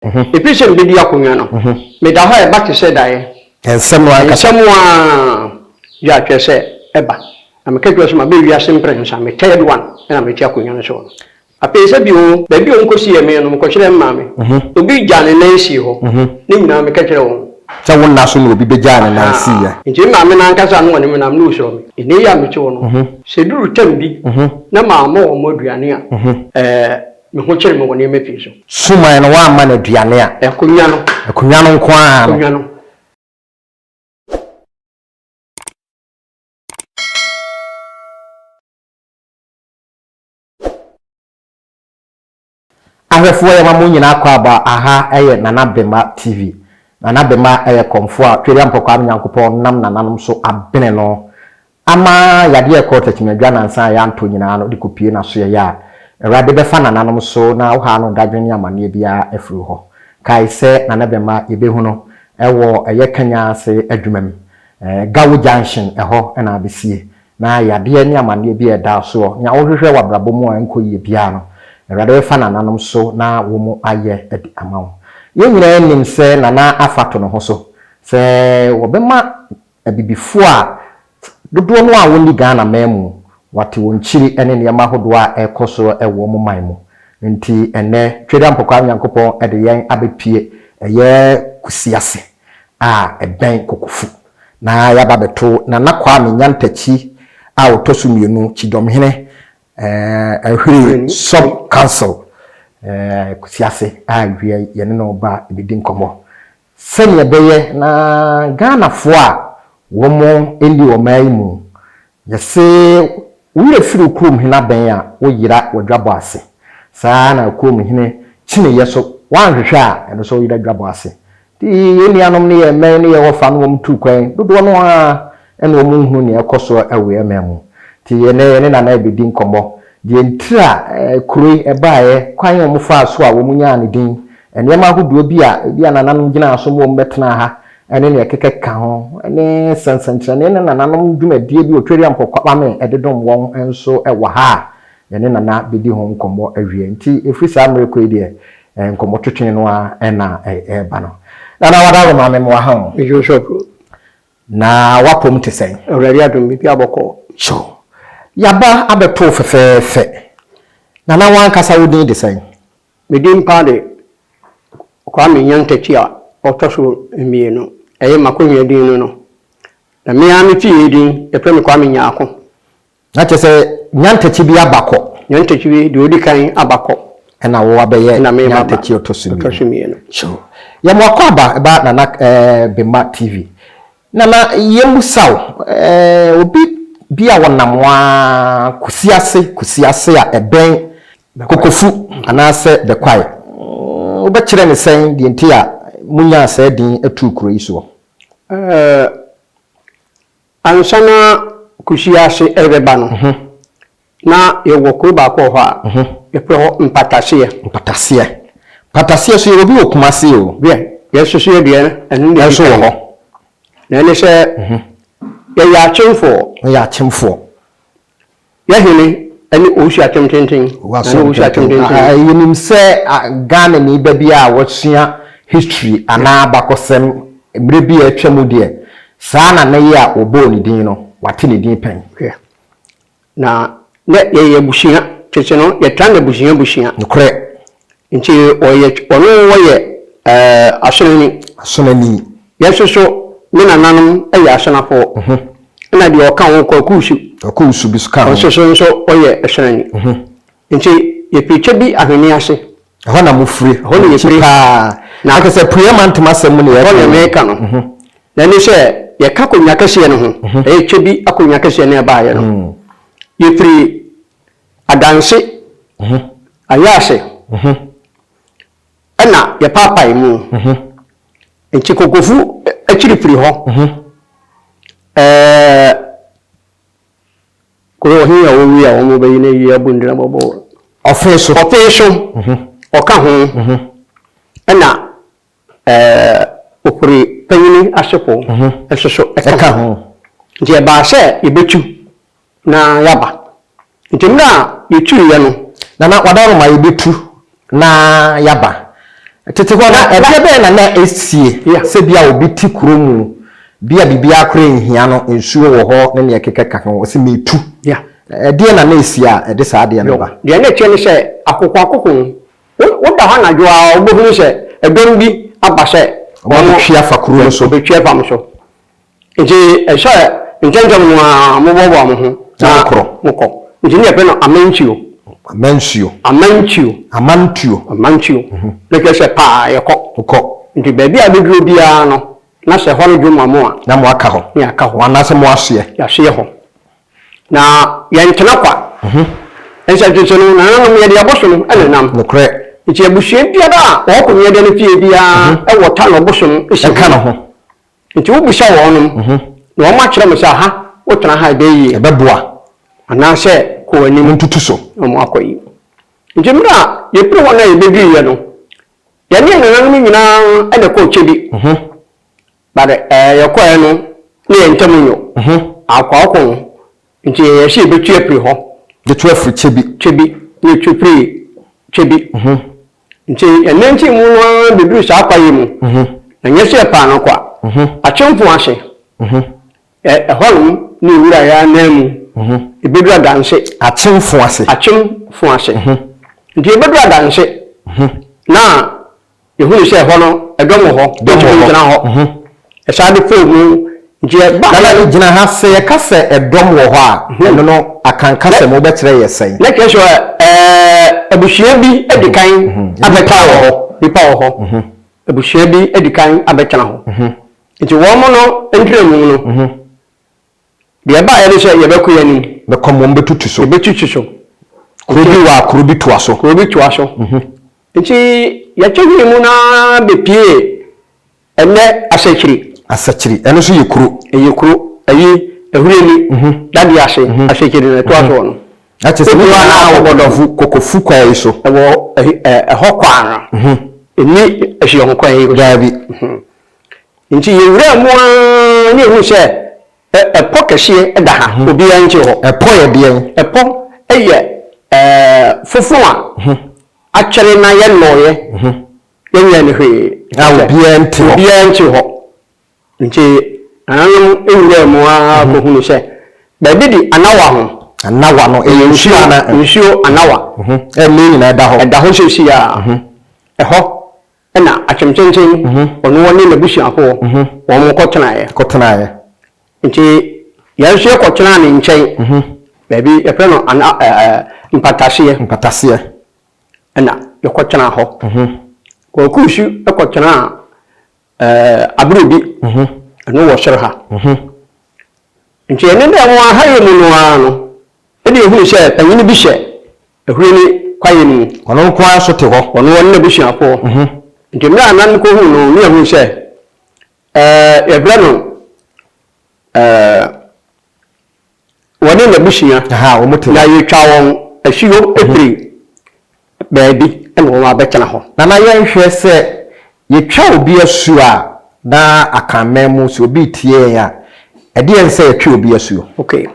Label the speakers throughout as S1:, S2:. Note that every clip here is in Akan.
S1: Ɛfiri sɛ mebɛdi akonnwa no, meda hɔ a ɛba te sɛ daeɛ.
S2: Nsɛm no ankasa.
S1: Nsɛm a yɛ a kyerɛ sɛ ɛba. Na meka kyerɛ sɛ maba wiase mprɛnsa, me third one ɛna mete akonnwa no soɔ no. Afei sɛ bio, baabi a wɔkɔsiee me no, mekɔkyerɛɛ me maame. Obi gyaa ne nan sii hɔ. Ne nyinaa meka kyerɛɛ wɔn.
S2: Sɛ wo nna so na obi bɛgyaa ne nan siiɛ.
S1: Nti me maame no ankasa a na ɔne me nam no ɔsuro me. Ɛnnɛ yi a mete hɔ no, sɛ ɛduru tam bi na mammɔ wɔn aduane a, ɛɛ, me ho kyere me wɔ nneɛma pii so.
S2: Suman no, woamma no aduane a.
S1: Akonnwa no.
S2: Akonnwa no nko ara no.
S1: Akonnwa no.
S2: Ahwɛfoɔ yɛma mo nyinaa akwaaba aha yɛ Nana Bema TV. Nana Bema yɛ kɔmfoɔ a Twereampɔ Kwame Nyankopɔn nam nananom so abene no ama yadeɛ a ɛkɔɔ Takyimiadwa nansa a yɛantɔ nyinaa no de kɔpue n'asoɛeɛ a Awurade bɛfa nananom so na wo haw no dadwene ne amaneɛ biara afiri hɔ. Kae sɛ Nana Bema yɛbɛhu no wɔ ɛyɛ Kanya ase adwuma mu, Gawo Junction ɛhɔ na abɛsie. Na yadeɛ ne amaneɛ bi a ɛda wo soɔ, nea wohwehwɛ wɔ abrabɔ mu a ɛnkɔ yie biara no, Awurade bɛfa nananom so na wɔn ayɛ de ama wo. Yɛn nyinaa nim sɛ Nana afa to ne ho so sɛ wɔbɛma Abibifoɔ a dodoɔ no a wɔnni Ghana man mu, wɔate wɔn kyiri ne nneɛma ahodoɔ a ɛrekɔ so wɔ wɔn man mu. Nti ɛnnɛ, Twedeampɔ Kwame Nyankopɔn de yɛn abɛpue ɛyɛ Kusiase a ɛbɛn Kokofu. Na yɛaba abɛto Nana Kwame Nyantakyi a ɔtɔ so mmienu, Kyidɔmhene, Ahwire Sub Council, Kusiase a awia yi yɛne no reba abɛdi nkɔmmɔ sɛdeɛ ɛbɛyɛ na Ghanafoɔ a wɔn nni ɔman yi mu, yɛse wo werɛ firi wo kurom hene abɛn a, woyera w'adwabɔ ase. Saa ara na kurom hene kyiniiɛ so woanhwehwɛ a, ɛno nso woyera dwabɔ ase. Nti yɛn nuanom ne yɛn mmɛn ne yɛn wɔfa no wɔn tuu kwan, dodoɔ no ara na wɔn nhunu nea ɛkɔ soɔ wɔ yɛn man mu. Nti ɛnnɛ yɛne Nana rebɛdi nkɔmmɔ, deɛ ntiri a kuro yi baeɛ, kwan a wɔfaa so a wɔnyaa ne din, nneɛma ahodoɔ bi a ebi a nananom gyinaa so ma wɔbɛtenaa ha ne nea ɛkeka ho, ne nsɛnkyerɛnne ne nananom dwumadie bi a Otweriampɔ Kwame de dom wɔn nso wɔ ha a yɛne Nana bɛdi ho nkɔmmɔ awie. Nti ɛfiri saa mmerɛ kɔ yi deɛ, nkɔmmɔtwetwe no ara na ɛreba no. Nana Wadaworo Maame mewɔ ha o.
S1: Medwo nso abro.
S2: Na w'apom te sɛn?
S1: Awurade adom, biribiara bɔkɔɔ.
S2: Kyew. Yɛaba abɛto wo fɛfɛɛfɛ. Nana w'ankasa wo din de sɛn?
S1: Me din paa de Kwame Nyantakyi a ɔtɔ so mmienu. Ɛyɛ m'akonnwa din no no. Na me ara me fie din, yɛfrɛ me Kwame Nyarko.
S2: Na kyerɛ sɛ Nyantakyi bi aba kɔ.
S1: Nyantakyi bi, deɛ ɔdi kan aba kɔ.
S2: Ɛna wo abɛyɛ
S1: Ɛna me maba
S2: Nyantakyi ɔtɔ so
S1: ɔtɔ so
S2: mmienu.
S1: mmienu.
S2: Kyew. Yɛ mo akwaaba ba Nana eh, Bema TV. Nana yɛmmusa wo eh, obi bi a wɔnam aa Kusiase, Kusiase a ɛbɛn Kokofu anaasɛ Bɛkwae, wobɛkyerɛ no sɛn deɛ nti a monyaa saa din too kuro yi soɔ?
S1: Eh, Ansa na Kusiase rebɛba no, na yɛwɔ kuro baako wɔ hɔ a yɛfrɛ hɔ Mpataseɛ.
S2: Mpataseɛ. Mpataseɛ nso yɛwɔ bi wɔ Kumasi o.
S1: Deɛ, yɛn nso so yɛ deɛ ɛno na ɛdi
S2: Ɛnso wɔ
S1: kan.
S2: hɔ.
S1: Na ɛne sɛ yɛyɛ Akyemfoɔ.
S2: Moyɛ Akyemfoɔ.
S1: Yɛ hene ne Owusu Akyem Tenten. Nana Owusu Akyem Tenten.
S2: Yɛnim sɛ Ghanani ba bi a wasua history anaa abakɔsɛm mmerɛ bi a atwa mu deɛ, saa Nana yi a wɔbɔɔ ne din no, wate ne din pɛn.
S1: Hwɛ, na na yɛyɛ abusua, tete no yɛtra no abusua abusua.
S2: Nokorɛ.
S1: Nti ɔyɛ, ɔno wɔyɛ ɛɛ Asonani.
S2: Asonani.
S1: Yɛn nso so, me nananom yɛ Asonafoɔ. Ɛna deɛ ɔka ho, Kwaku Nsu.
S2: Kwaku Nsu bi nso ka ho.
S1: Ɔno nso so nso ɔyɛ Asunani. Nti yɛfiri Kyɛbi Ahweneɛ ase.
S2: Ɛhɔ na mofiri.
S1: Ɛhɔ na yɛfiri.
S2: Paa. Na kyerɛ sɛ Apueeɛ Mantam asɛm mu na yɛreka
S1: Ɛhɔ na
S2: yi.
S1: meka no. Na ɛne sɛ yɛka akonnwa kɛseɛ no ho, ɛyɛ Kyɛbi akonnwa kɛseɛ no a ɛbaeɛ no. Yɛfiri Adanse, Ayaase, ɛna yɛpaapae mu. Nti Kokofu akyiri firi hɔ. Ɛɛ kuro ɔhe a wɔwie a wɔn bɛyi no ayi abu ndina bɔbɔ.
S2: Ɔfee so.
S1: Ɔfee so. Ɔka ho. Ɛna ɛɛ Ofori panyini asepo nso so ɛka ho. Nti ɛbaa sɛ yɛbɛtu na yɛaba. Nti mmerɛ a yɛtuiɛ no.
S2: Nana Wadaroma yɛbɛtu na yɛaba. Tete hɔ no, ɛdeɛ bɛn na na ɛsie sɛ bi a obi te kuro mu, bi a biribiara koraa nhia no, nsuo wɔ hɔ ne nea ɛkeka ho, ɔse metu. Ɛdeɛn na na ɛsi a ɛde saa adeɛ no ba?
S1: Deɛ na ɛteɛ ne sɛ, akokoakoko no, woda hɔ anadwo a wobɛhunu sɛ ɛdɔm bi aba sɛ
S2: wɔbɛtwe afa kuro no so.
S1: Wɔbɛtwe afa mo so. Nti ɛsɛ ntɛmntɛm no ara moboaboa mo ho
S2: na
S1: mokɔ. Nti ne yɛfrɛ no amantuo.
S2: Amansuo.
S1: Amantuo.
S2: Amantuo.
S1: Amantuo. Na kyerɛ sɛ paa yɛkɔ.
S2: Wokɔ.
S1: Nti baabi a bɛduro biara no, na sɛ ɛhɔ no dwo ma mo a.
S2: Na moaka hɔ.
S1: Na yɛaka hɔ.
S2: Anaasɛ moasoɛ.
S1: Yɛasoɛ hɔ. Na yɛntena kwa. Nsɛnkyerɛnne no, nananom yɛde abosom na ɛnam.
S2: Nokorɛ.
S1: Nti abusua biara a wɔkɔ Nnuadan no fie biara wɔ ta na ɔbosom si ho.
S2: Ɛka ne ho.
S1: Nti wobisa wɔnom, na wɔn akyerɛ mo sɛ aha, wotena ha a ɛbɛyɛ yie.
S2: Ɛbɛboa.
S1: Anaasɛ kɔ w'anim.
S2: Montutu so.
S1: Na wɔn akɔ yie. Nti mmerɛ a yɛfiri hɔ no a yɛbɛduruiɛ no, yɛne yɛn nananom nyinaa na ɛkɔɔ Kyebi. But ɛɛ yɛkɔɛ no na yɛn ntam nyo. Akoako no, nti yɛyɛɛ sɛ yɛbɛtu afiri hɔ.
S2: Yɛtu afiri Kyebi.
S1: Kyebi, na yɛtu firii Kyebi. Nti yɛnantee mu no ara bɛduruu saa kwaeɛ mu. Na nyɛ sɛ yɛpaa no kwa. Akyemfo ase, ɛ ɛhɔnom ne yɛwura yɛn ananmu. Yɛbɛduru Adanse.
S2: Akyemfo ase.
S1: Akyemfo ase. Nti yɛbɛduru Adanse, na Yɛhunu sɛ ɛhɔ no, ɛdɔm wɔ hɔ, yɛntumi ntena hɔ. Ɛsan de kɔɔ mu, nti ɛba.
S2: Nana gyina ha, sɛ yɛka sɛ ɛdɔm wɔ hɔ a, ɛno no Akan kasa mu wobɛkyerɛ yɛ sɛn?
S1: Na kyerɛ sɛ ɛɛ abusua bi adi kan abɛtena wɔ hɔ. Nnipa wɔ hɔ. Abusua bi adi kan abɛtena hɔ. Nti wɔn no ntrɛmu no, Deɛ ɛbaeɛ ne sɛ yɛbɛkɔ yɛn anim.
S2: Bɛkɔ mmom bɛtutu so.
S1: Yɛbɛtutu so.
S2: Kuro bi wɔ a kuro bi toa so.
S1: Kuro bi toa so. Nti yɛte hwene mu no ara bɛpuee ɛnnɛ Asakyiri.
S2: Asakyiri, ɛno nso yɛ kuro.
S1: Ɛyɛ kuro. Ɛyi, Ahureni, Dadeɛ ase, Asakyiri no ɛtoa soɔ no.
S2: Na kyerɛ sɛ ne nyinaa wɔ Kɔkɔfu, Kɔkɔfu kwan yi so.
S1: Ɛwɔ ɛhɔ kwan no. Ɛnni Asuaho kwan yi so.
S2: Daabi.
S1: Nti yɛwuraa mu ara na yɛhuu sɛ ɛpɔ kɛseɛ da ha, obiara nte hɔ.
S2: Ɛpɔ yɛ deɛn?
S1: Ɛpɔ yɛ foforɔ a akyɛre na yɛnnɔeɛ, yɛnyɛɛ no hwee.
S2: A obiara nte hɔ.
S1: Obiara nte hɔ. Nti nananom wuraa mu ara kɔhunuu sɛ baabi de Anawa ho.
S2: Anawa no, ɛyɛ nsuo anaa?
S1: Nsuo Anawa.
S2: Ɛnnɛ nyinaa ɛda hɔ.
S1: Ɛda hɔ seesei ara. Ɛhɔ Ɛna Akyemkyɛnkyɛn, ɔno ɔne n'abusuafoɔ, wɔn kɔtenaeɛ.
S2: Kɔtenaeɛ.
S1: Nti yɛn nso yɛkɔtenaa ne nkyɛn, baabi yɛfrɛ no ana ɛɛ Mpataseɛ.
S2: Mpataseɛ.
S1: Ɛna yɛkɔtenaa hɔ. Kwaku nso kɔtenaa ɛɛ Aberebi, ɛno wɔ soro ha. Nti ɛne dɛ wɔn ahayɛ mu no ara no, ɛna yɛhunu sɛ panyini bi hyɛ Ahuri ne kwaeɛ no mu.
S2: Ɔno nko ara nso te hɔ.
S1: Ɔno ɔne n'abusuafoɔ. Nti mmerɛ a Nan kɔhuu no, ne yɛhuu sɛ ɛɛ yɛfrɛ no ɛɛ wɔne n'abusua.
S2: Aha, wɔn te hɔ.
S1: Na yɛtwa wɔn asuo firi baabi na wɔn abɛtena hɔ.
S2: Nana yɛnhwɛ sɛ yɛtwa obi asuo a na Akanman mu sɛ obi retie yɛn a, ɛdeɛn sɛ yɛtwe obi asuo?
S1: Okay.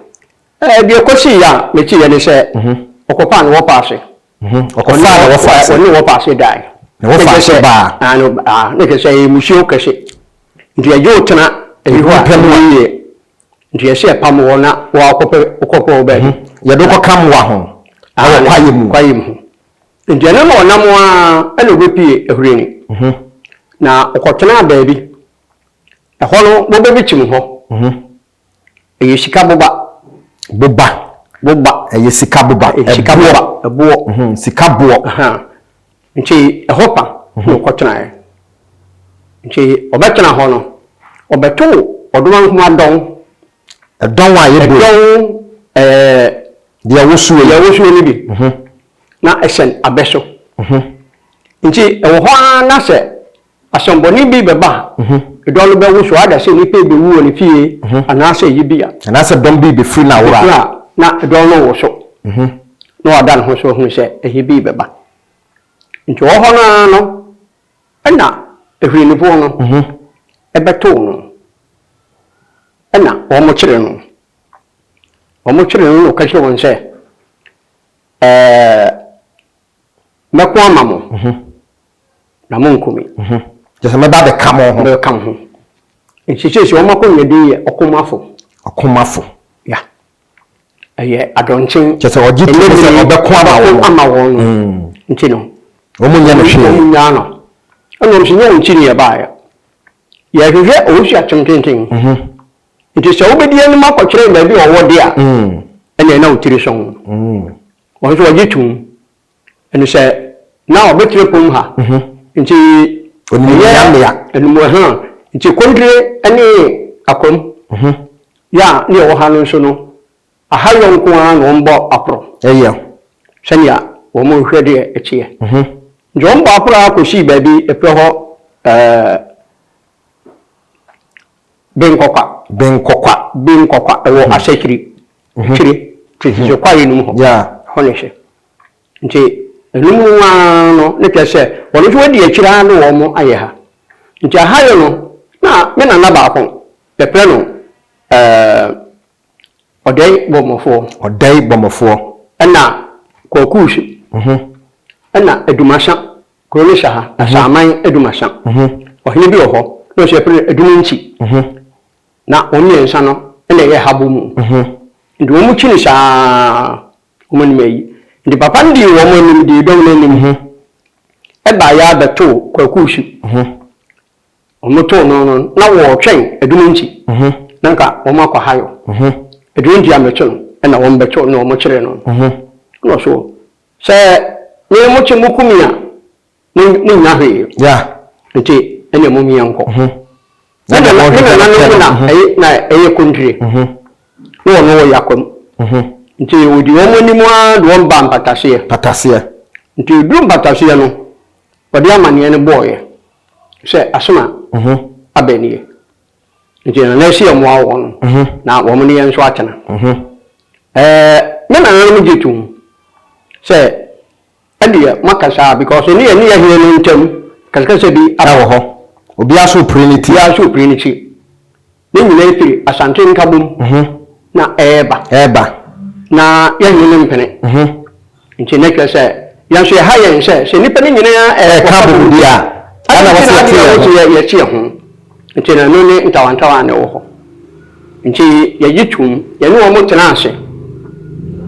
S1: Ɛɛ, deɛ ɛkɔsiiɛ a meteeɛ ne sɛ, ɔkɔfaa ne wɔfa ase.
S2: Ɔkɔfaa ne wɔfa ase.
S1: Ɔne ne wɔfa ase dae.
S2: Ne wɔfa ase baa.
S1: Na kyerɛ sɛ ɛyɛ mmusuo kɛse. Nti yɛgye wo tena ɛyi hɔ a, ɛnyɛ yie. Nti yɛse yɛpam wo na woakɔpɛ wokɔpɛ wo baabi.
S2: Yɛde wo kɔka mmoa ho wɔ kwaeɛ mu.
S1: Kwaeɛ mu. Nti ɛno na ɔnam ara ɛna ɔbɛpue Ahurani. Na ɔkɔtenaa baabi. Ɛhɔ no, bobe bi kyim hɔ. Ɛyɛ sika boba.
S2: Boba.
S1: Boba.
S2: Ɛyɛ sika boba.
S1: Ɛyɛ sika boba. Ɛboɔ.
S2: Mhm, sika boɔ.
S1: Nti ɛhɔ pa na ɔkɔtenaeɛ. Nti ɔbɛtena hɔ no, ɔbɛtoo Ɔdomankoma dɔn.
S2: Ɛdɔn a ɛyɛ boɔ.
S1: Ɛdɔn ɛɛ.
S2: Deɛ ɛwosoɔ yi.
S1: Deɛ ɛwosoɔ no bi. Na ɛsɛn abɛ so. Nti ɛwɔ hɔ ara na sɛ Asɛmmɔne bi bɛba a, dɔm no bɛwosow ada sɛ nnipa rebewu wɔ ne fie anaasɛ eyi bi a.
S2: Anaasɛ dɔm bi rebefiri n'awora.
S1: Befiri a, na dɔm no rewosow, na wada ne ho so ahu sɛ eyi bi rebɛba. Nti ɔwɔ hɔ no ara no, ɛnna ahwirenifo no bɛtow no, ɛnna wɔkyeree no. Wɔkyeree no na ɔka kyerɛɛ wɔn sɛ, Ɛɛ, mɛko ama mo. Na monku me.
S2: Kyerɛ sɛ mɛba abɛka mo ho.
S1: Mɛbɛka mo ho. Nti seesei wɔn akonnwa din yɛ Ɔkomafo.
S2: Ɔkomafo.
S1: Ya. Ɛyɛ adɔnkyen.
S2: Kyerɛ sɛ ɔgye tom sɛ ɔbɛko ama wɔn.
S1: Ɔbɛko ama wɔn no. Nti no.
S2: Wɔn nyɛ no hwee.
S1: Wɔn nyaa no. Ɛna wɔn sɛ nyɛ wɔn ti ne yɛbaeɛ. Yɛhwehwɛ owusu akyem tenten. Nti sɛ wobɛdi anim akɔkyerɛ baabi a ɔwɔ de a, ɛnna na wo tiri sɔn. Wɔn nso wɔgye tom. Ɛno sɛ na ɔbɛtena kurom ha. Nti
S2: ɛyɛ
S1: ɛnum ha. Nti Kondire ne Akwam yɛ a ne ɛwɔ ha no nso no, ahayɔ nko ara na wɔbɔ aporɔ.
S2: Ɛyɛ.
S1: Sɛnea wɔn hwɛ deɛ ɛteɛ. Nti wɔn bɔ aporɔ ara kɔsii baabi ɛfrɛ hɔ ɛɛ Benkɔkwa.
S2: Benkɔkwa.
S1: Benkɔkwa ɛwɔ Asakyiri. Akyire tete kwaeɛ no mu hɔ. Ɛhɔ na ɛhyɛ. Nti ɛno mu ara no ne kyerɛ sɛ wɔn nso wɔadi akyire ara ne wɔn ayɛ ha. Nti ahayɔ no na me nana baako yɛfrɛ no ɛɛ Ɔdɛe Bɔmmɔfoɔ.
S2: Ɔdɛe Bɔmmɔfoɔ.
S1: Ɛna Kwakuusu. Ɛna Adumasa kuro no hyɛ ha Asaman Adumasa. Ɔhene bi wɔ hɔ na ɔsɛ yɛfrɛ no Adumankyi. Na wɔn mmiɛnsa no na ɛyɛ ha bɔ mu. Nti wɔn kyini saa wɔn anim ayi. Nti papa no dii wɔn anim dii dɔm no anim baeɛ ara bɛtoo Kwaku Su. Wɔtoo no no na wɔretwɛn Adumankyi na nka wɔn akɔ Hayo. Adumankyi ammɛto no ɛna wɔn bɛtoo no na wɔkyeree no. Ɛna ɔso sɛ me mokye mo ku me a Monnya hwee. Nti ɛnneɛ mom yɛnkɔ. Ne nananom na na ɛyɛ kontire. Na wɔn wɔ Yakwam. Nti wɔdi wɔn anim ara de wɔn baa mpataseɛ.
S2: Mpataseɛ.
S1: Nti ɛduru mpataseɛ no, wɔde amaneɛ no bɔeɛ sɛ asɛm a aba nie. Nti Nana asi mmoa wɔn na wɔn ne yɛn nso atena. Ɛɛ me nananom gye tom sɛ Ɛdeɛ moaka saa because ɛne yɛne yɛ hene no ntam kasakasa bi aba.
S2: Ɛwɔ hɔ. Obiara so repere ne ti.
S1: Obiara so repere ne ti. Ne nyinaa firi Asante nkabom na ɛreba.
S2: Ɛreba.
S1: Na yɛ hene no mpene. Nti na kyerɛ sɛ yɛn nso ɛha yɛn sɛ sɛ nnipa no nyinaa
S2: ɛreka abom deɛ a,
S1: ɛna wɔ sɛ yɛte yɛn ho. Nti na ɛno ne ntawantawa a na ɛwɔ hɔ. Nti yɛgye toom, yɛne wɔn tenaa ase.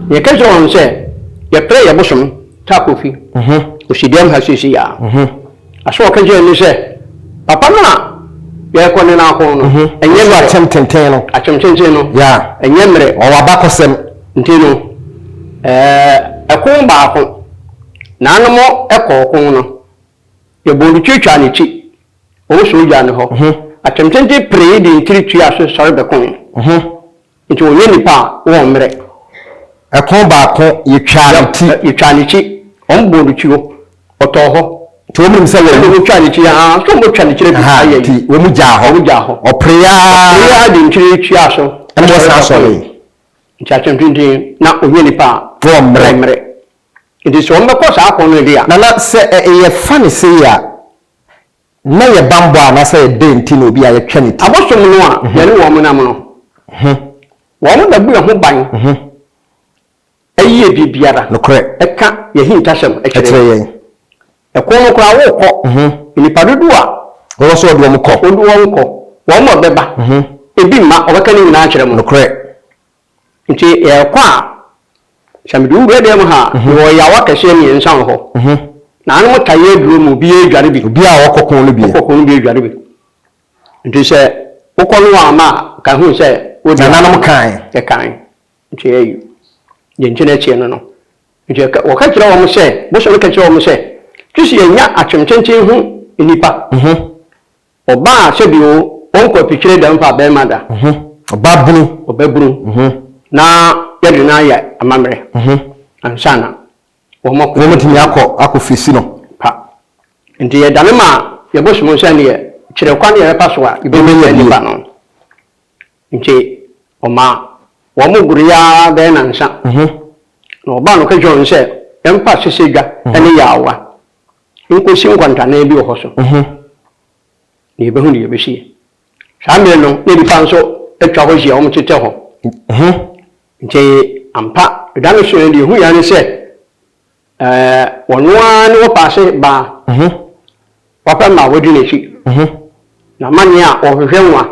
S1: Na yɛka kyerɛɛ wɔn sɛ, Yɛpere yɛn bosom taa Kofi, ɔsi dɛm ha seesei ara. Asɛm a ɔka kyerɛɛ yɛn ne sɛ, Papa no a yɛrekɔ ne no ako no, ɛnyɛ mmerɛ.
S2: Akyem tenten no.
S1: Akyem tenten no, ɛnyɛ mmerɛ.
S2: Ɔwɔ abakɔsɛm.
S1: Nti no, ɛko baako, nanom kɔɔ ɔko no, yɛbɔɔ no tuatwaa n'akyi. Wɔn sɔɔ gyaa no hɔ. Atɛmtenten peree de ntiri tuaa so sɔre bɛkoe. Enti wɔnyɛ nnipa a wɔmmrɛ.
S2: Ɛko baako, yɛtwaa ne ti.
S1: Yɛtwaa ne ti. Wɔbɔɔ no tuo. Ɔtɔɔ hɔ.
S2: Nti wɔn nim sɛ wawu.
S1: Ɛnna wɔtwaa ne ti. Aa, sɛ wɔatwa ne tiri
S2: Aha,
S1: ayɛ yi.
S2: nti wɔn gyaa hɔ.
S1: Wɔn gyaa hɔ.
S2: Ɔperee ara.
S1: Ɔperee ara de ntiri tuaa so.
S2: Ɛnna wɔsan sɔree.
S1: Nti atɛmtenten, na ɔnyɛ nnipa a
S2: Wɔmmrɛ.
S1: wɔmmrɛ. Nti sɛ wɔbɛkɔ saa ko no de a.
S2: Nana, sɛ yɛfa no sei a, Na yɛ banbɔ anaasɛ yɛ dɛn nti na obi a yɛtwa ne ti.
S1: Abosom no a yɛne wɔn nam no, wɔn na bu yɛn ho ban yie biribiara.
S2: Nokorɛ.
S1: Ɛka yɛn ahintasɛm
S2: kyerɛ yɛn.
S1: Ɛko no koraa wokɔ, nnipa dodoɔ a.
S2: Wɔwɔ sɛ wɔde wɔn kɔ.
S1: Wɔde wɔn kɔ, wɔn a wɔbɛba, ebi mma, wɔbɛka ne nyinaa akyerɛ mo.
S2: Nokorɛ.
S1: Nti yɛrekɔ a, sɛ mede wo wura dan mu ha a, mewɔ yaw akɛseɛ mmiɛnsa wɔ hɔ. Na anom taeɛ aduro mu, obiara adware bi.
S2: Obiara a ɔkɔ ko no bi.
S1: Ɔkɔ ko no bi adware bi. Nti sɛ wokɔ no wamma a, ka hu sɛ wode.
S2: Nananom kae.
S1: Ɛkae. Nti ɛyi, deɛ nti na ɛteɛ no no. Nti wɔka kyerɛ wɔn sɛ, bosom no ka kyerɛ wɔn sɛ, gye sɛ yɛnya atwemtenten ho nnipa. Ɔbaa a sɛbi o, ɔnkɔ afikyire da mfa bɛɛma da.
S2: Ɔba bunu.
S1: Ɔba bunu. Na yɛde no ayɛ amammerɛ ansa na wɔn akɔ.
S2: Wɔn atumi akɔ akɔ fesi no.
S1: Pa. Nti yɛdane ma yɛbosom sɛ neɛ kyerɛ kwan yɛbɛfa so a yɛbɛnya saa nipa no. Nti ɔmaa wɔn goroeɛ ara bɛyɛ nansa. Na ɔbaa no ɔka kyerɛɛ wɔn sɛ yɛmfa sesedwa ne yaawa Nkosi nkwantanan bi wɔ hɔ so, na yɛbɛhu deɛ yɛbɛsie. Saa mmerɛ no, na nnipa nso atwa hɔ ahyia, wɔtetɛ hɔ. Nti ampa, da no soeɛ no, deɛ ɛhuiɛ ara ne sɛ, wɔn ara ne wɔpaase baa. Wapɛ ma wadi n'akyi. N'amanneɛ a ɔhwehwɛ nwa.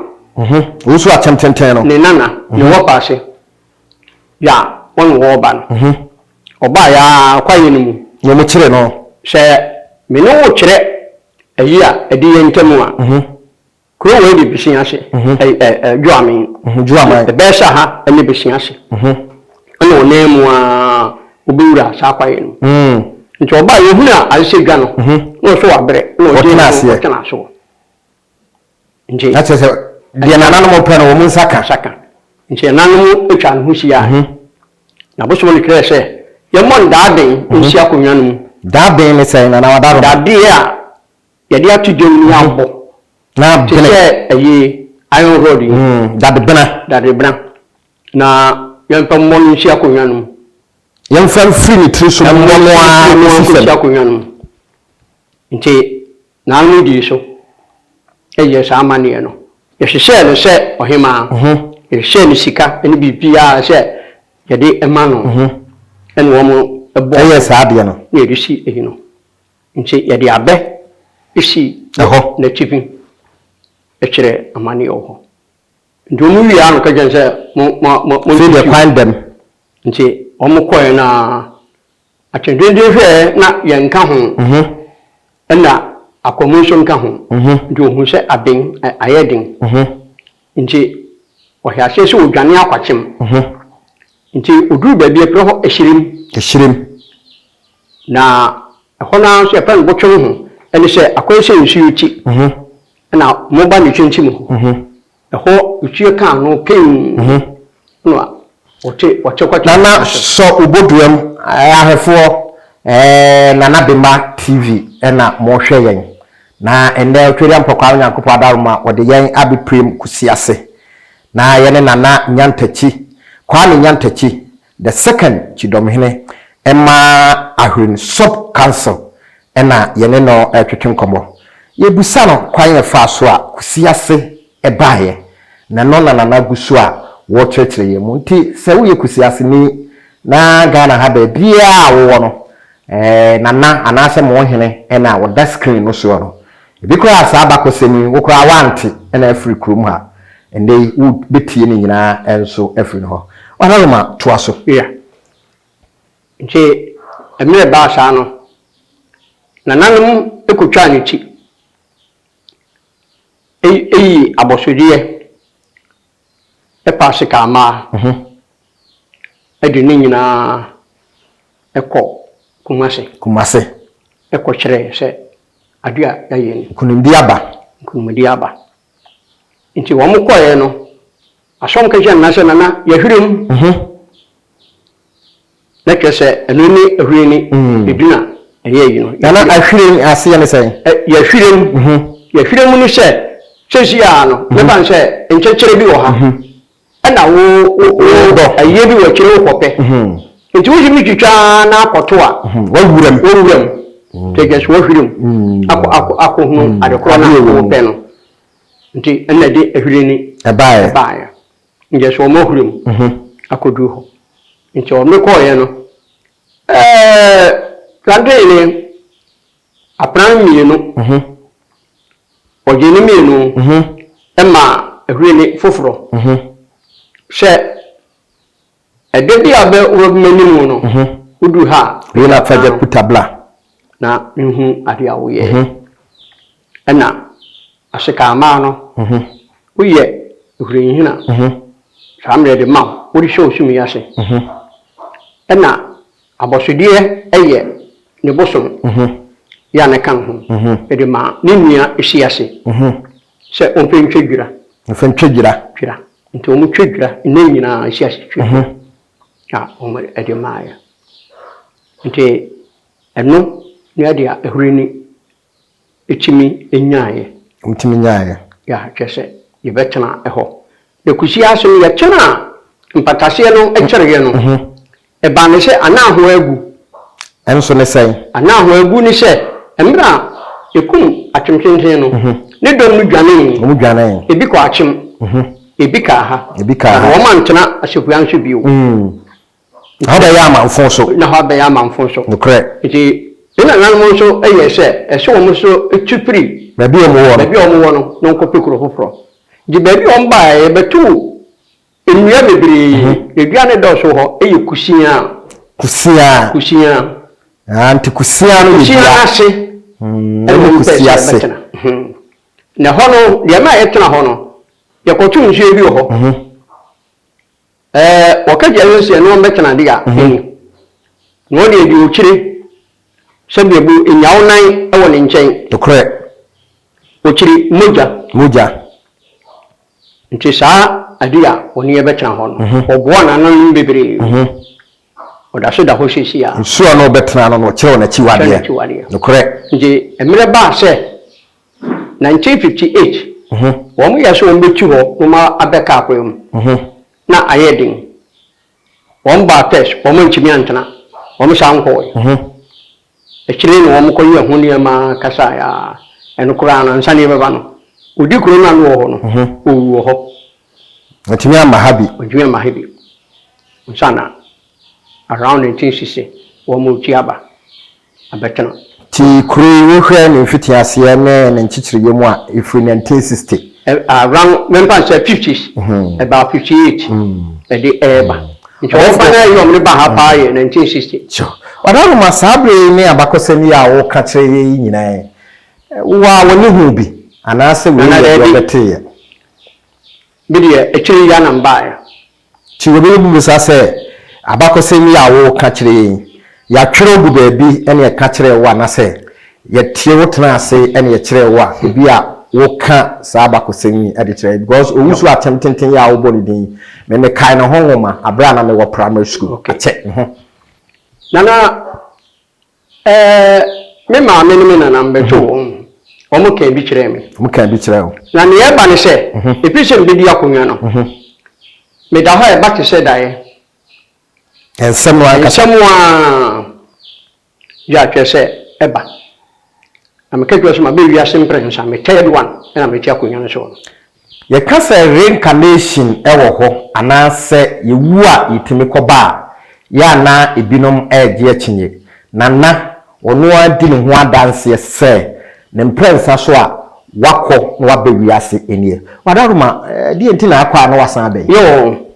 S2: Owusu akyɛm tenten no.
S1: Ne nana, ne wɔfa ase, yɛ a wɔne wɔreba no. Ɔbaeɛ ara kwaeɛ no mu.
S2: Na wɔkyeree no.
S1: Sɛ me ne wo kyerɛ ayi a ɛdi yɛn ntam a, kuro wei de besi ase, Dwoamen.
S2: Dwoaman.
S1: Ɛbɛyɛ sɛ ha ne besi ase. Ɛna ɔnan mu ara ɔbɛwura saa kwaeɛ no mu. Nti ɔbaeɛ, ɔhunu a ayɛ sɛ dwa no, na ɔsɛ wabrɛ, na ɔgye
S2: Ɔtena aseɛ.
S1: Ɔtena aseɛ. Nti.
S2: Na kyerɛ sɛ deɛ nananom pɛ no wɔn nsa ka.
S1: Nsa ka. Nti nananom atwa ne ho hyia. Na bosom no kyerɛɛ sɛ yɛmmɔ no daaben nsi akonnwa no mu.
S2: Daaben ne sɛn, Nana Wadaroma?
S1: Dadeɛ a yɛde ato gya mu na abɔ.
S2: Na abene.
S1: Te sɛ ɛyi iron rod yi.
S2: Dadebena.
S1: Dadebena. Na yɛmfa mmɔ no nsi akonnwa no mu.
S2: Yɛmfa mfiri ne tiri so mmɔ no ara
S1: nsi akonnwa no mu. Nti Nanom dii so yɛɛ saa amanneɛ no. Yɛhyehyɛɛ no sɛ ɔhemmaa, yɛhyehyɛɛ no sika ne biribiara sɛ yɛde ma no, ɛna wɔbɔɔ
S2: Yɛɛ saa adeɛ no.
S1: Na yɛde si eyi no. Nti yɛde abɛ sii
S2: Ɛhɔ.
S1: n'atifi kyerɛɛ amanneɛ wɔ hɔ. Nti wɔn wie ara na wɔka kyerɛɛ no sɛ, Mo, mo, mo,
S2: Afei deɛ kwan dam.
S1: Nti wɔkɔeɛ no ara, Atwentwentwen hwɛɛ na yɛnka ho, ɛna akwamu nso nka ho, nti ohuu sɛ aben, ayɛ den, nti ɔhyɛ aseɛ sɛ ɔdwane akwakyem, nti ɔduruu baabi a yɛfrɛ hɔ Ɛhyerem.
S2: Ɛhyerem.
S1: Na ɛhɔ no ara nso yɛfrɛ no Botwom ho, ɛne sɛ akɔyɛ sɛ nsuo ti, ɛna moba ne kyɛnkyim hɔ. Ɛhɔ otua kaa no pɛn na ɔte ɔte kɔte.
S2: Nana sɔ wo boduam ahwɛfoɔ ɛɛ Nana Bema TV na mohwɛ yɛn na ɛnnɛ Otwedeɛ Mpɔkwaa Onyankopɔn adaworoma ɔde yɛn abɛpirem Kusiase na yɛne Nana Nyantakyi Kwame Nyantakyi the second Kyidɔmhene ɛma Ahweren Sub Council na yɛne no retwetwe nkɔmmɔ. Yɛrebisa no kwan a ɛfaa so a Kusiase baeɛ, na ɛno na Nana gu so a wɔrekyerɛkyerɛ yɛn mu. Nti sɛ woyɛ Kusiaseni na Ghana ha baabiara a wowɔ no, Nana anaasɛ mo hene na ɔda screen no soɔ no, ebi koraa saa abakɔsɛm yi wo koraa woante na afiri kurom ha. Ɛnnɛ yi wobɛtie ne nyinaa nso afiri ne hɔ. Ɔnaroma toa so.
S1: Yeah. Nti mmerɛ ɛbaa saa no, nananom kɔtwaa ne ti yii abɔsodeɛ paa sekammaa de ne nyinaa kɔ Kumase.
S2: Kumase.
S1: Kɔkyerɛɛ sɛ adeɛ a yɛayɛ ni.
S2: Nkunimdie aba.
S1: Nkunimdie aba. Nti wɔn kɔeɛ no, Asɔm ka kyerɛɛ Nana sɛ, Nana, yɛahwire mu. Na kyerɛ sɛ ɛno ne ahwire ne edin a ɛyɛ ayi no.
S2: Nana, ahwire aseɛ ne sɛn?
S1: Yɛahwire mu. Yɛahwire mu ne sɛ, seesei ara no, mɛfa no sɛ nkyɛkyerɛ bi wɔ ha, ɛna wo, wo, wo, ayie bi wɔ akyire wokɔpɛ. Nti wotumi twitwa ara na akɔto a.
S2: Wawura mu.
S1: Wawura mu. Kyerɛ sɛ wahwire mu akɔ, akɔ, akɔhunu adekorɔ no a wopɛ no. Nti ɛna ɛde ahwire ni
S2: ɛbaeɛ.
S1: Ɛbaeɛ. Nti ɛsɛ wɔn ahwire mu akɔduru hɔ. Nti wɔn kɔeɛ no, ɛɛ plantain ne apran mmienu, ɔgyee ne mmienu ɛmaa ahwire ne foforɔ sɛ ɛda bi a bɛ wura m'anim no, woduru ha a,
S2: Wei na fa gya kuta bla.
S1: Na mehu adeɛ a woyɛɛ. Ɛna asekammaa no, woyɛ hwirenhina saa mmerɛ de ma wo, wode hyɛ wo sumii ase. Ɛna abɔsodeɛ yɛ ne bosom yɛ a na ɛka ho, de ma ne nua si ase sɛ ɔmfa ntwa dwira.
S2: Ɔmfa ntwa dwira.
S1: Dwira. Nti wɔtwa dwira nna nyinaa si ase twa dwira a wɔde maeɛ. Nti ɛno ne adeɛ a ahwirenni tumi nyaeɛ.
S2: Wɔtumi nyaeɛ.
S1: Ya, kyerɛ sɛ yɛbɛtena hɔ. Na kusi ase no, yɛtenaa mpataseɛ no kyɛreeɛ no, ɛbaa no sɛ anaahoa agu.
S2: Ɛnso ne sɛn?
S1: Anaahoa agu ne sɛ, mmerɛ a yɛkum Akyem Tenten no, ne dɔm no dwanee.
S2: Wɔn dwanee.
S1: Ebi kɔɔ Akyem, ebi kaa ha.
S2: Ebi kaa ha.
S1: Na wɔn antena Asafua nso bio.
S2: Na hɔ bɛyɛ amamfo so.
S1: Na hɔ abɛyɛ amamfo so.
S2: Nokorɛ.
S1: Nti. Ne nananom nso yɛɛ sɛ ɛsɛ wɔn nso tu firi
S2: Baabi a wɔwɔ no.
S1: baabi a wɔwɔ no na wɔkɔpɛ kuro foforɔ. Nti baabi a wɔbaeɛ, yɛbɛtoo nnua bebree. Na dua no dɔɔso hɔ yɛ kusia.
S2: Kusia.
S1: Kusia.
S2: Ah, nti kusia no yɛ
S1: Kusia
S2: dua.
S1: ase
S2: Mm,
S1: ɛna
S2: ɛne
S1: wɔn pɛɛ
S2: kusia
S1: sɛ
S2: ase.
S1: yɛbɛtena. Na ɛhɔ no, deɛ ɛma yɛtena hɔ no, yɛkɔtoo nsuo bi wɔ hɔ. Ɛɛ, wɔka kyerɛ no sɛ ɛne wɔn bɛtena de a, ɛni. Na wɔn deɛ deɛ ɔkyire, sɛdeɛ bu nya wo nan wɔ ne nkyɛn.
S2: Nokorɛ.
S1: Ɔkyiri mogya.
S2: Mogya.
S1: Nti saa ade a wɔne yɛ bɛtena hɔ no, ɔboa nananom bebree. Ɔda so da hɔ seesei a.
S2: Nsuo a na ɔbɛtena no, na ɔkyerɛ wɔn akyiwadeɛ.
S1: Ɔkyerɛ n'akyiwadeɛ.
S2: Nokorɛ.
S1: Nti mmerɛ baa sɛ 1958, wɔn yɛ sɛ wɔn bɛtu hɔ na wɔn abɛka akwan mu. Na ayɛ den. Wɔn baa first, wɔn antumi antena. Wɔn san kɔɔe. Akyire na wɔn kɔyɛɛ ho nneɛma kasaeɛ a, ɛno koraa no, ansa na yɛbɛba no, ɔdi kuro no a na ɔwɔ hɔ no, ɔwu wɔ hɔ.
S2: Wantumi amma ha bi.
S1: Wantumi amma ha bi. Ansa na around 1960, wɔn retu aba. abɛtena.
S2: Nti kuro yi wohwɛ ne mfitiaseɛ ne ne nkyekyereɛ mu a, ɛfiri 1960.
S1: Around mɛmfa no sɛ fifties, about 58 ɛde ɛreba. Nti wɔn ba no a wɔn de ba ha paa yɛ 1960.
S2: Sure. Ɔdaroma, saa berɛ yi ne abakɔsɛm yi a woreka kyerɛ yɛn yi nyinaa yi, wo ara w'ani huu bi anaasɛ wei
S1: Nana
S2: yɛ deɛ
S1: daabi.
S2: wobɛteeɛ?
S1: Me deɛ akyire yi ara na mebaeɛ.
S2: Nti obi bɛbisa sɛ, Abakɔsɛm yi a woreka kyerɛ yɛn yi, yɛatwerɛ agu baabi na yɛka kyerɛɛ wo anasɛ yɛtie wo tenaa ase na yɛkyerɛɛ wo a, ebia woka saa abakɔsɛm yi de kyerɛ yɛn? Because Owusu Atem Tenten yi a wobɔ ne din yi, me mekae ne ho nwoma aberɛ a na mewɔ primary school. Akyɛ.
S1: Nana, Ɛɛ, me maame ne me nana mebɛtoo wɔn. Wɔkaa bi kyerɛɛ me.
S2: Wɔkaa bi kyerɛɛ wo.
S1: Na nea ɛba ne sɛ, ɛfiri sɛ mebɛdi akonnwa no, meda hɔ a ɛba te sɛ daeɛ.
S2: Nsɛm no ankasa.
S1: Nsɛm a gye akyerɛ sɛ ɛba. Na meka kyerɛ sɛ mabɛ wiase mprɛnsa, me third one na mete akonnwa no soɔ no.
S2: Yɛka sɛ reincarnation wɔ hɔ anaasɛ yɛwu a yɛtumi kɔba a, yɛ a na ebinom regye akyinnye. Na na ɔno ara di ne ho adanseɛ sɛ ne mprɛnsa so a wakɔ na waba wiase nie. Wadaroma, ɛdeɛn nti na akɔ a na wasan aba yi?
S1: Yoo,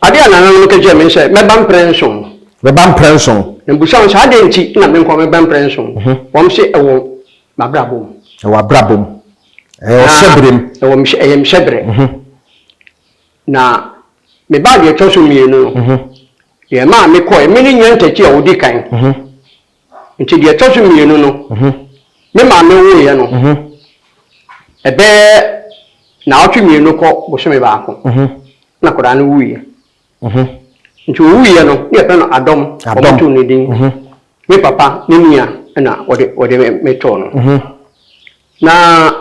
S1: adeɛ a nananom ka kyerɛɛ me ne sɛ mɛba mprɛnson.
S2: Bɛba mprɛnson.
S1: Na mebisa wɔn sɛ adɛn nti na menkɔ mɛba mprɛnson? Wɔn se ɛwɔ m'abrabɔ mu.
S2: Ɛwɔ abrabɔ mu. Ɛyɛ ɔhyɛberɛ mu.
S1: Ɛwɔ me ɛyɛ me hyɛberɛ. Na me ba deɛ ɛtɔ so mmienu no, deɛ ɛmaa me kɔɛ, me ne Nyantakyi a ɔdi kan. Nti deɛ ɛtɔ so mmienu no, me maame woeɛ no, ɛbɛyɛ naawɔtwe mmienu kɔ bosome baako na akwadaa no wuiɛ. Nti ɔwuiɛ no, ne yɛfrɛ no Adɔm, wɔtoo ne din. Me papa ne nua na wɔde wɔde me too no. Na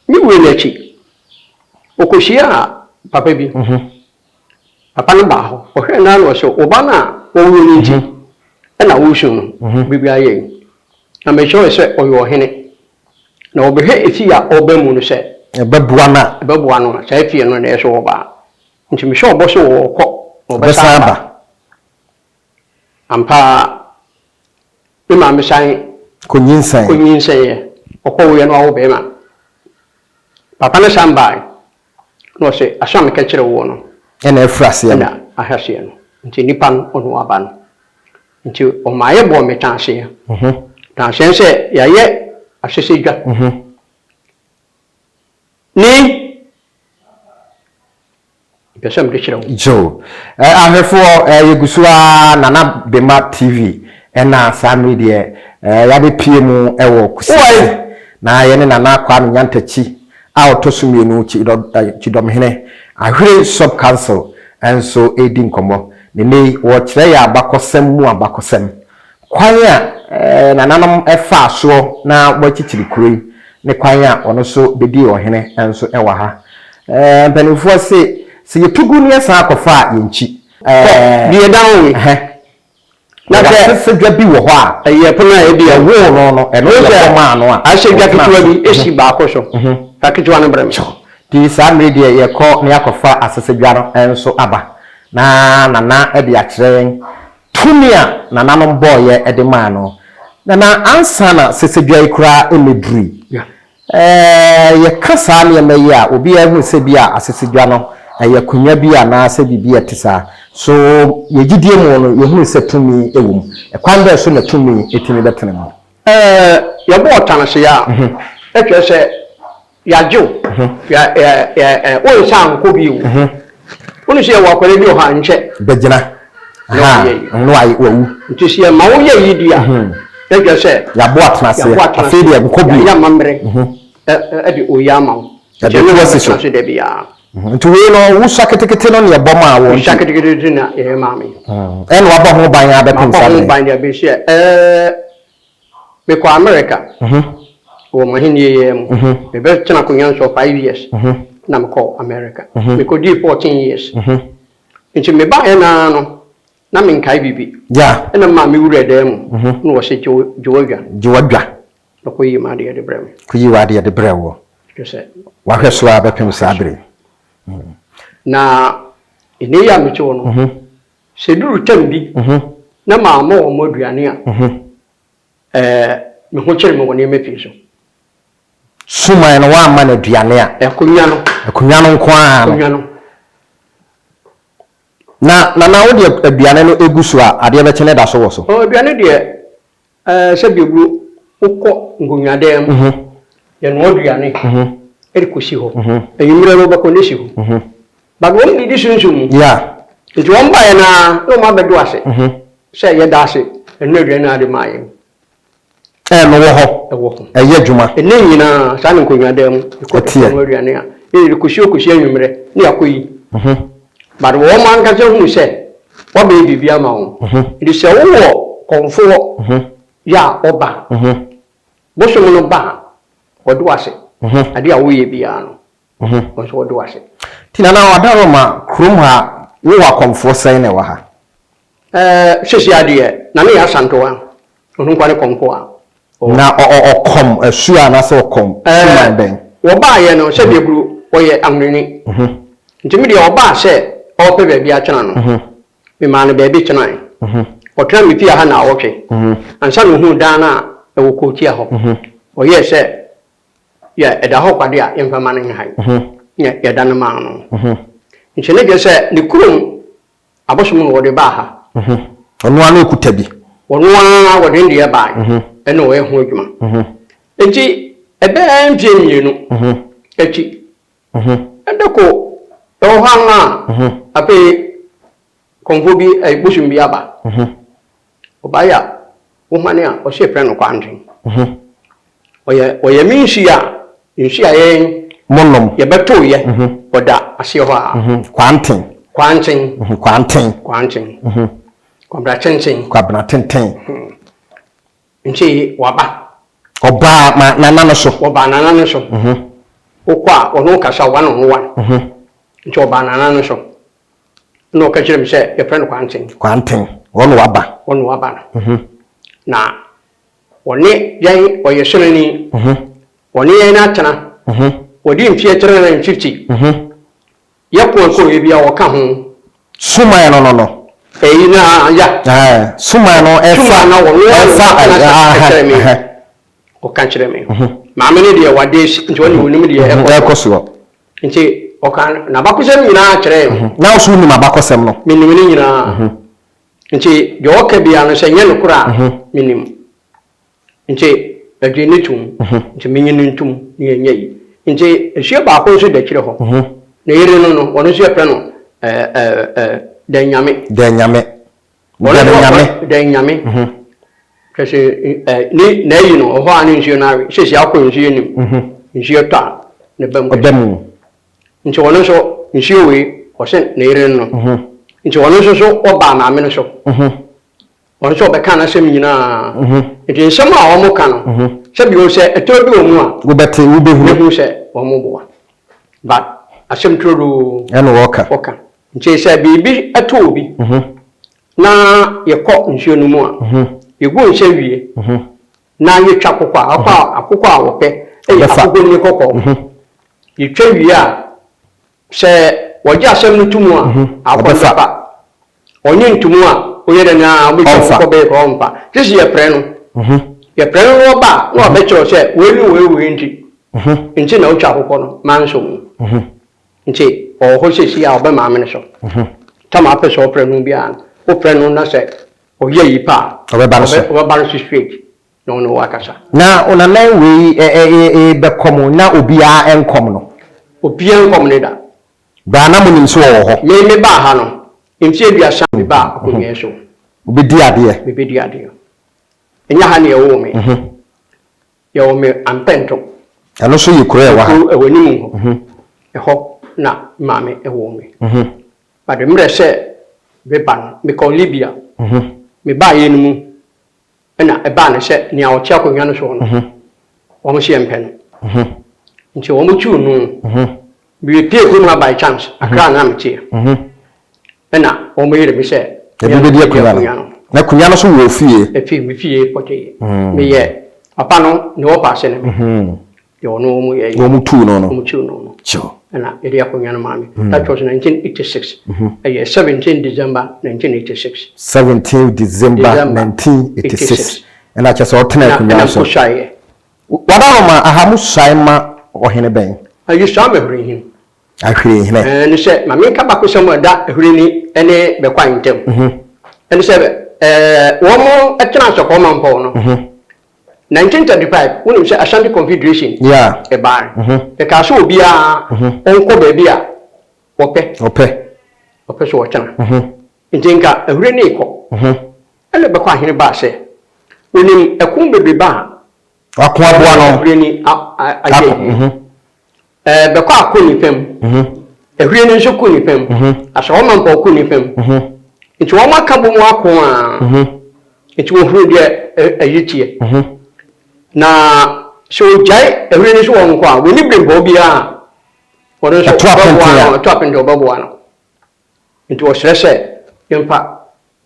S1: me wuo no akyi, ɔkɔhyiaa papa bi. Papa no baa hɔ, ɔhwɛɛ no ara na ɔse, wo ba no a wawuo no nti na woresu no, biribiara yɛ yi. Na mekyerɛɛ sɛ ɔyɛ ɔhene. Na wɔbɛhwɛ efie a ɔreba mu no sɛ.
S2: Ɛbɛboa no a.
S1: Ɛbɛboa no a, saa efie no na ɛyɛ sɛ ɔba a. Nti mehyɛ ɔbɔ sɛ ɔrekɔ na ɔbɛsan aba. Ampa ara, me maame san
S2: Kɔnyinsɛn.
S1: kɔnyinsɛneeɛ. Ɔkɔwoeɛ no wawo barima. Papa no san baeɛ na ɔse, asɛm a meka kyerɛɛ woɔ no.
S2: Ɛna afiri aseɛ no.
S1: Ɛna ahyɛ aseɛ no. Nti nipa no ɔne waba no. Nti ɔmaa yɛbɔɔ me taaseɛ. Taaseɛ ne sɛ yɛayɛ asɛsɛdwa ne. Mepɛ sɛ mede kyerɛ wo.
S2: Joe. Eh, ahwɛfoɔ, eh, yɛgu so ara Nana Bema TV ɛna saa mmere deɛ eh, yɛabɛpie mu wɔ Kusiase na yɛne Nana Kwame Nyantakyi a ɔtɔ so mmienu Kyidɔmhene Ahwere Sub Council nso redi nkɔmmɔ. Na nnɛ yi wɔrekyerɛ yɛn abakɔsɛm mu abakɔsɛm. Kwan a nananom faa soɔ na wɔakyekyere kuro yi ne kwan a ɔno nso bɛdii ɔhene nso wɔ ha. Mpanimfoɔ se, sɛ yɛtu gu na yɛsan kɔfa a, yɛnkyi.
S1: Kɔ, deɛ ɛda ho yi.
S2: Na sɛ asɛsɛdwa bi wɔ hɔ a,
S1: ɛyɛ pono a ebi a
S2: wɔwoo no no, ɛno na yɛbɔ maa no a,
S1: asɛdwa ketewa bi si baako so. Fa ketewa no brɛ me.
S2: Nti saa mmerɛ yi deɛ yɛkɔ na yɛakɔfa asɛsɛdwa no nso aba na Nana de akyerɛ yɛn Tumi a nananom bɔeɛ de maa no. Nana, ansa na sɛsɛdwa yi koraa mmɛduru yi, ɛɛ yɛka saa nneɛma yi a, obiara hu sɛ bi a asɛsɛdwa no ɛyɛ akonnwa bi anaasɛ biribi a ɛte saa. So yɛn gyidie mu no, yɛhunu sɛ tumi wɔ mu? Ɛkwan bɛn so na tumi tumi bɛtena mu?
S1: Ɛɛ yɛbɔ ɔtanase a, ɛkyerɛ sɛ Yɛagye wo. Yɛ, yɛ, yɛ, ɛ, wonsan nkɔ bio. Wone sɛ yɛwɔ akwadaa bi wɔ hɔ a, nkyɛ.
S2: Bɛgyina.
S1: Na wayɛ yi.
S2: Na wayɛ, wawu.
S1: Nti sɛ yɛma wo yɛ yi di a, na kyerɛ sɛ.
S2: Yɛabɔ atena aseɛ.
S1: Yɛabɔ atena
S2: Afei deɛ, nkɔ bio.
S1: Yɛayɛ amammerɛ de oyi ama wo.
S2: Yɛde to asi so.
S1: Nti ɛno na wobɛtena ase da biara.
S2: Nti wei no, wosua ketekete no na yɛbɔ maa wo.
S1: Mesua ketekete na yɛyɛ maa me.
S2: Ɛna wabɔ ho ban ara bɛpem saa
S1: Mabɔ
S2: berɛ
S1: ho
S2: yi.
S1: ban de abɛsi ɛ, ɛɛ. Mekɔɔ America wɔ m'ahenni yi mu. Mebɛtena akonnwa no so 5 years na mekɔɔ America. Mekɔdii 14 years. Nti mebaeɛ no ara no, na menkae biribi. Ɛna maa me wura dan mu na wɔse gye w'adwa.
S2: Gye w'adwa.
S1: Na kɔyi m'adeɛ de brɛ me.
S2: Kɔyi w'adeɛ de brɛ woɔ.
S1: Kyerɛ sɛ.
S2: Wahwɛ so ara bɛpem saa bere yi.
S1: Na ɛnnɛ yi a mete hɔ no, sɛ ɛduru tam bi na mammɔ wɔn aduane a, ɛɛ, me ho kyere me wɔ nneɛma pii so.
S2: Suman no, woamma no aduane a.
S1: Akonnwa no.
S2: Akonnwa no nko ara no.
S1: Akonnwa no.
S2: Na, na, na wode aduane no gu so a, adeɛ bɛkye no ɛda so wɔ so?
S1: Oh, aduane deɛ, ɛɛ, sɛdeɛ buro, wokɔ nkonnwadan mu, yɛnoa aduane de kɔsi hɔ. Anwummerɛ no wobɛkɔ na ɛsi hɔ. But wɔn didi sunsum mu.
S2: Yeah.
S1: Nti wɔn baeɛ no ara na wɔn abɛdo ase sɛ yɛda ase ɛno aduane no ade maa yɛn.
S2: Ɛno wɔ hɔ.
S1: Ɛwɔ hɔ.
S2: Ɛyɛ adwuma.
S1: Ɛnɛ nyinaa saa ne nkonnwa dan mu. Ɛkɔ ɛno aduane a yɛde kɔsi ɔkɔsi anwummerɛ ne akɔ yi. But wɔn ankasa hunu sɛ wɔabɛyɛ biribi ama wɔn. Nti sɛ wowɔ kɔmfoɔ yɛ a ɔba bosom no ba a ɔdo ase. Adeɛ a woyɛ biara no. Wɔn nso wɔde wo ase.
S2: Nti Nana Ɔdaroma kurom ha wowɔ akɔmfoɔ sɛn na ɛwɔ ha?
S1: Ɛɛ seesei ara deɛ Nana Yaa Asantewaa ɔno nkoa ne kɔmfoɔ a ɔwɔ.
S2: Na ɔkɔm asuo anaasɛ ɔkɔm suman bɛn?
S1: Wɔbaeɛ no sɛdeɛ kuro ɔyɛ Ahonani nti me deɛ ɔbaa sɛ ɔrepɛ baabi atena no memaa no baabi tenae. Ɔtenaa me fie ha naawɔtwe ansa na ɔhuu dan no a ɛwɔ Kootia hɔ. Ɔyɛɛ sɛ Yɛ ɛda hɔ kwa de a, yɛmfa mma no nhae. Na yɛda no maa no. Nti ne kyerɛ sɛ ne kurom abosom no wɔde baa ha.
S2: Ɔno ara na ɔkuta bi.
S1: Ɔno ara wɔde ne deɛ bae. Ɛna ɔyɛ ho adwuma. Nti ɛbɛyɛ mfeɛ 2 akyi, ɛda ko ɛwɔ hɔ ara a, afei kɔmfoɔ bi, ɛɛ bosom bi aba. Ɔbaeɛ a, wo hwane a, ɔse frɛ no Kwantwen. Ɔyɛ ɔyɛ me nsuo a, nsuo a yɛn.
S2: Monom.
S1: Yɛbɛtoeɛ, ɔda aseɛ hɔ a.
S2: Kwanten.
S1: Kwanten.
S2: Kwanten.
S1: Kwanten. Kwabena tenten.
S2: Kwabena tenten.
S1: Nti waba.
S2: Ɔbaa ma nana no so.
S1: Ɔbaa nana no so. Wokɔ a, ɔne wo kasa one on one. Nti ɔbaa nana no so. Ɛna ɔka kyerɛɛ me sɛ yɛfrɛ no Kwanten.
S2: Kwanten. Ɔne waba.
S1: Ɔne waba no. Na Ɔne yɛn, ɔyɛ Serani. Ɔne yɛn atena. Wadi mfeɛ 350. Yɛ ko ɛkɔ yɛ biara ɔka ho.
S2: Suman no no no.
S1: Ɛyi na ya.
S2: Ɛɛ suman no ɛfa.
S1: Suman na ɔno ara na ɔka kyerɛ me. Ɔka kyerɛ me. Maame no deɛ wade nti ɔne onim deɛ
S2: ɛkɔ soɔ.
S1: Nti ɔka n'abakɔsɛm nyinaa kyerɛ me.
S2: Na wo nso wonim abakɔsɛm no.
S1: Menim ne nyinaa. Nti deɛ ɔka biara no sɛ nyɛ nokorɛ a, menim. Nti ɛgye ne tom, nti menye no ntom na yɛnyɛ yi. Nti asuo baako nso da akyire hɔ, ne yere no no, ɔno nso yɛfrɛ no Dɛnnyame.
S2: Dɛnnyame. Dɛnnyame.
S1: Dɛnnyame. Kyerɛ sɛ ne n'ayi no, ɛhɔ a ne nsuo no awe, seesei akɔ nsuo nim, nsuo tɔ a, ne ba mu kɛse.
S2: Ɔba mu.
S1: Nti ɔno nso nsuo wei ɔse ne yere no nti ɔno nso so ɔbaa maame no so ɔno nso ɔbɛka n'asɛm nyinaa nti nsɛm a wɔn ka no sɛbi o sɛ ɛtɔ bi wɔ mu a
S2: wobɛte wobɛhunu
S1: mehu sɛ wɔn boa but asɛm turodoo
S2: ɛna wɔka
S1: wɔka nti sɛ biribi ɛto obi na yɛkɔ nsuo no mu a yɛgu nsa wie na yɛtwa akokɔ a akokɔ a akokɔ a wɔpɛ yɛ akokɔ ni kɔkɔɔ yɛtwa wie a sɛ wɔgye asɛm no to mu a akokɔ no bɛfa ɔnye nto mu a woyɛ dɛn a wobɛtwa akokɔ bɛyɛ kɔ ɔmfa gye sɛ yɛprɛ no. Yɛfrɛ no na ɔba a, na wabɛkyerɛ wo sɛ wei ne wei wei nti nti na wotwa akokɔ no manso mu. Nti ɔwɔ hɔ seesei a ɔbɛ maame no so. Tam a apɛ sɛ ɔfrɛ no biara no, wofrɛ no na sɛ ɔyɛ ayi pɛ a,
S2: Ɔbɛba no so.
S1: ɔbɛba no so straight na ɔne wo akasa.
S2: Na onanan wei rebɛkɔ mu na obiara nkɔm no?
S1: Obiara nkɔm no da.
S2: Berɛ a na monim sɛ ɔwɔ hɔ?
S1: Me mebaa ha no, mfeɛ aduasa mebaa akonnwa yi so.
S2: Wobɛdi adeɛ?
S1: Mebɛdi adeɛ. Ɛnyɛ ha na yɛwoo me. Yɛwoo me Ampɛnto.
S2: Ɛno nso yɛ kuro a ɛwɔ ha?
S1: Kuro ɛwɔ anim hɔ. Ɛhɔ na me maame woo me. But mmerɛ sɛ meba no, mekɔɔ Libya. Mebaeɛ no mu na ɛbaa no sɛ nea ɔte akonnwa no soɔ no, wɔn se yɛmpɛ no. Nti wɔn tuu no. Mebɛpie kurom ha by chance, Accra na meteɛ. Ɛna wɔn yere me sɛ
S2: Ebi bɛdi akonnwa no. Na akonnwa no so wɔ ofie?
S1: Efi me fie pɔtee. Meyɛ papa no ne wɔpa ase ne me. Deɛ ɔno wɔn yɛ.
S2: Wɔn tuu no no.
S1: Wɔn tuu no no. Sure. Ɛna yɛde akonnwa no maa me. That was 1986. Ɛyɛ 17 December 1986.
S2: 17 December 1986. Ɛna kyerɛ sɛ ɔtena akonnwa so.
S1: Ɛna mkosuaeɛ.
S2: Wadaroma aha mo suae ma ɔhene bɛn?
S1: Ayi suae ma Ahurihene.
S2: Ahwirihene.
S1: Ɛne sɛ, ma menka abakɔsɛm a ɛda Ahwirihene ne Bɛkwae ntam. Ɛne sɛ, wɔn tenaa Sɔkɔɔ Mampɔw no, 1935, wonim sɛ Ashanti Confederation ɛbae. Ɛkaa sɛ obiara ɔnkɔ baabi a wɔpɛ.
S2: Ɔpɛ.
S1: Ɔpɛ sɛ ɔtena. Nti nka Ahwirihene rekɔ. Ɛna Bɛkwae hene baa sɛ, onim ɛko bebrebe a
S2: Wako aboa no.
S1: Ahwirihene ayɛ yie. Ɛɛ bɛkɔ akɔ nifa mu. Ahwie no nso kɔ nifa mu. Asɔrɔmampɔw kɔ nifa mu. Nti wɔn aka bɔ mu ako a. Nti wɔhunu deɛ ɛyi teɛ. Na sɛ wɔgyae ahwie no so wɔn nkɔ a, wɔnni berempɔw biara a wɔn nso bɛboa no, ɛto apenten a wɔbɛboa no. Nti wɔsrɛ sɛ yɛmfa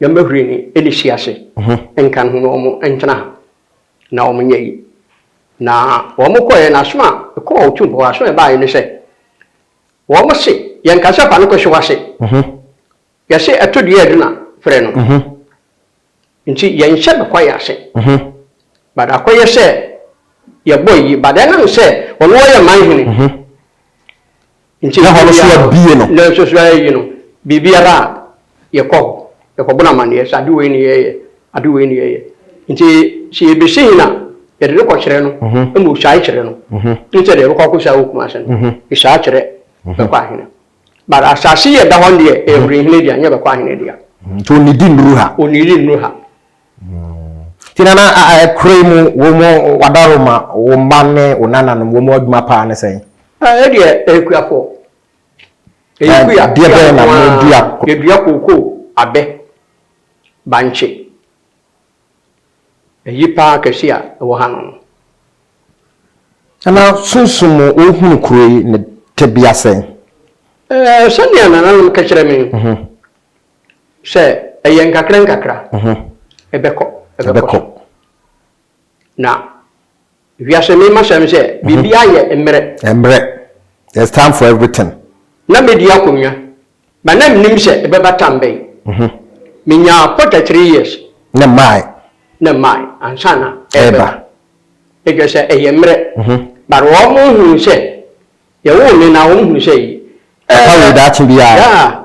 S1: yɛn mma hwirenni ne si ase nka ne ho na wɔn ntena ha na wɔn nyɛ yi. Na wɔn kɔeɛ na asom a ɛkɔɔ Otumfoɔ hɔ, asom a ɛbaeɛ ne sɛ, wɔn se, yɛnka sɛ fa no kɔhye w'ase. Yɛse ɛto deɛ ɛdo na frɛ no. Nti yɛnhyɛ bɛkwae ase. But akɔyɛ sɛ yɛbɔ yi, but ɛnam sɛ ɔno ɔyɛ man hene nti
S2: Na hɔ no so abie no.
S1: Na nso so ayi no, biribiara a yɛkɔ hɔ, yɛkɔbɔ no amanneɛ sɛ ade wei ne yɛyɛ, ade wei ne yɛyɛ. Nti sɛ yɛbɛsi hene a, yɛde no kɔkyerɛ no, ma ɔsuae kyerɛ no. Ne sɛ deɛ yɛbɛkɔ akɔsua wɔ Kumase no, yɛsuae kyerɛ bɛkɔ ahene. But asase yi a ɛda hɔ no deɛ, ɛyɛ Hurihene dea, ɛnyɛ Bɛkɔ ahene dea.
S2: Nti ɔnnidi nnuru ha?
S1: Ɔnnidi nnuru ha.
S2: Nti Nana, kuro yi mu, wo mo, w'adaworoma, wo mma ne wo nananom, wɔn adwuma paa ne sɛn?
S1: Ɛɛ deɛ, ɛyɛ kuafoɔ. Ɛyɛ kua,
S2: Deɛ bɛn na modua?
S1: Yɛdua kookoo, abɛ, bankye. Eyi paa kɛse a ɛwɔ ha no no.
S2: Nana, sunsum mu wohunu kuro yi ne tebea sɛn?
S1: Ɛɛ, sɛnea nananom ka kyerɛ me sɛ ɛyɛ nkakra nkakra, ɛbɛkɔ, ɛbɛkɔ so. Na Wiase me masɛm sɛ biribiara yɛ mmerɛ.
S2: Mmerɛ. There's time for everything.
S1: Na mɛdi akonnwa but na mennim sɛ ɛbɛba tam bɛn. Menyaa 43 years.
S2: Na ɛmaae.
S1: Na ɛmaae ansa na ɛreba. Ɛkyerɛ sɛ ɛyɛ mmerɛ but wɔn hunu sɛ yɛwoo me na wɔn hunu sɛ yi.
S2: Papa wei daakye biara.
S1: Yeah.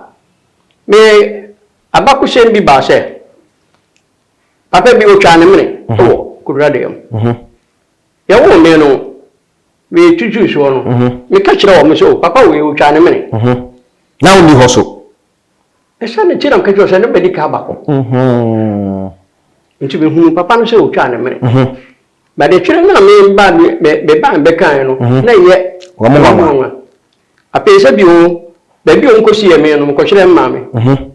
S1: Me abakosɛm bi baa sɛ. Papa bi otwaa ne mene wɔ Kodura-dua mu. Yɛwoo me no, metutuu soɔ no, meka kyerɛɛ wɔn sɛ, O, papa wei, otwaa ne mene.
S2: Na wonni hɔ so?
S1: Ɛsiane nti na meka kyerɛɛ wɔn sɛ, na madi ka aba hɔ. Nti mehunuu papa no sɛ otwaa ne mene. But akyire no a meba mebaa bɛkaeɛ no, na ɛyɛ
S2: wɔn nwanwa.
S1: Afei sɛ bio, baabi a wɔkɔsiee me no, mekɔkyerɛɛ me maame.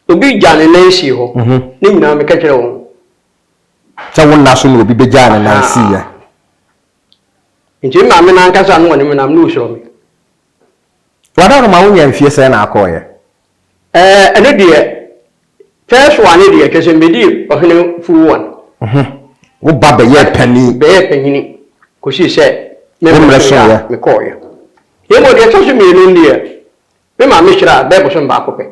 S1: Obi gyaa ne nan sii hɔ. Ne nyinaa meka kyerɛɛ wɔn.
S2: Sɛ wo nna so na obi bɛgyaa ne nan siiɛ.
S1: Nti me maame no ankasa na ɔne me nam na ɔsuro me.
S2: Wada no ma wonya mfie sɛn na akɔeɛ?
S1: Ɛɛ ɛno deɛ first one no deɛ kyerɛ sɛ mebɛdii ɔhene full one.
S2: Wo ba bɛyɛɛ panin.
S1: Bɛyɛɛ panyini kɔsii sɛ me
S2: Wo mmerɛ
S1: mmerɛ soeɛ
S2: soeɛ.
S1: a mekɔeɛ. Na mmom deɛ ɛtɔ so mmienu no deɛ Me maame hyiraa bɛyɛ bosom baako pɛ.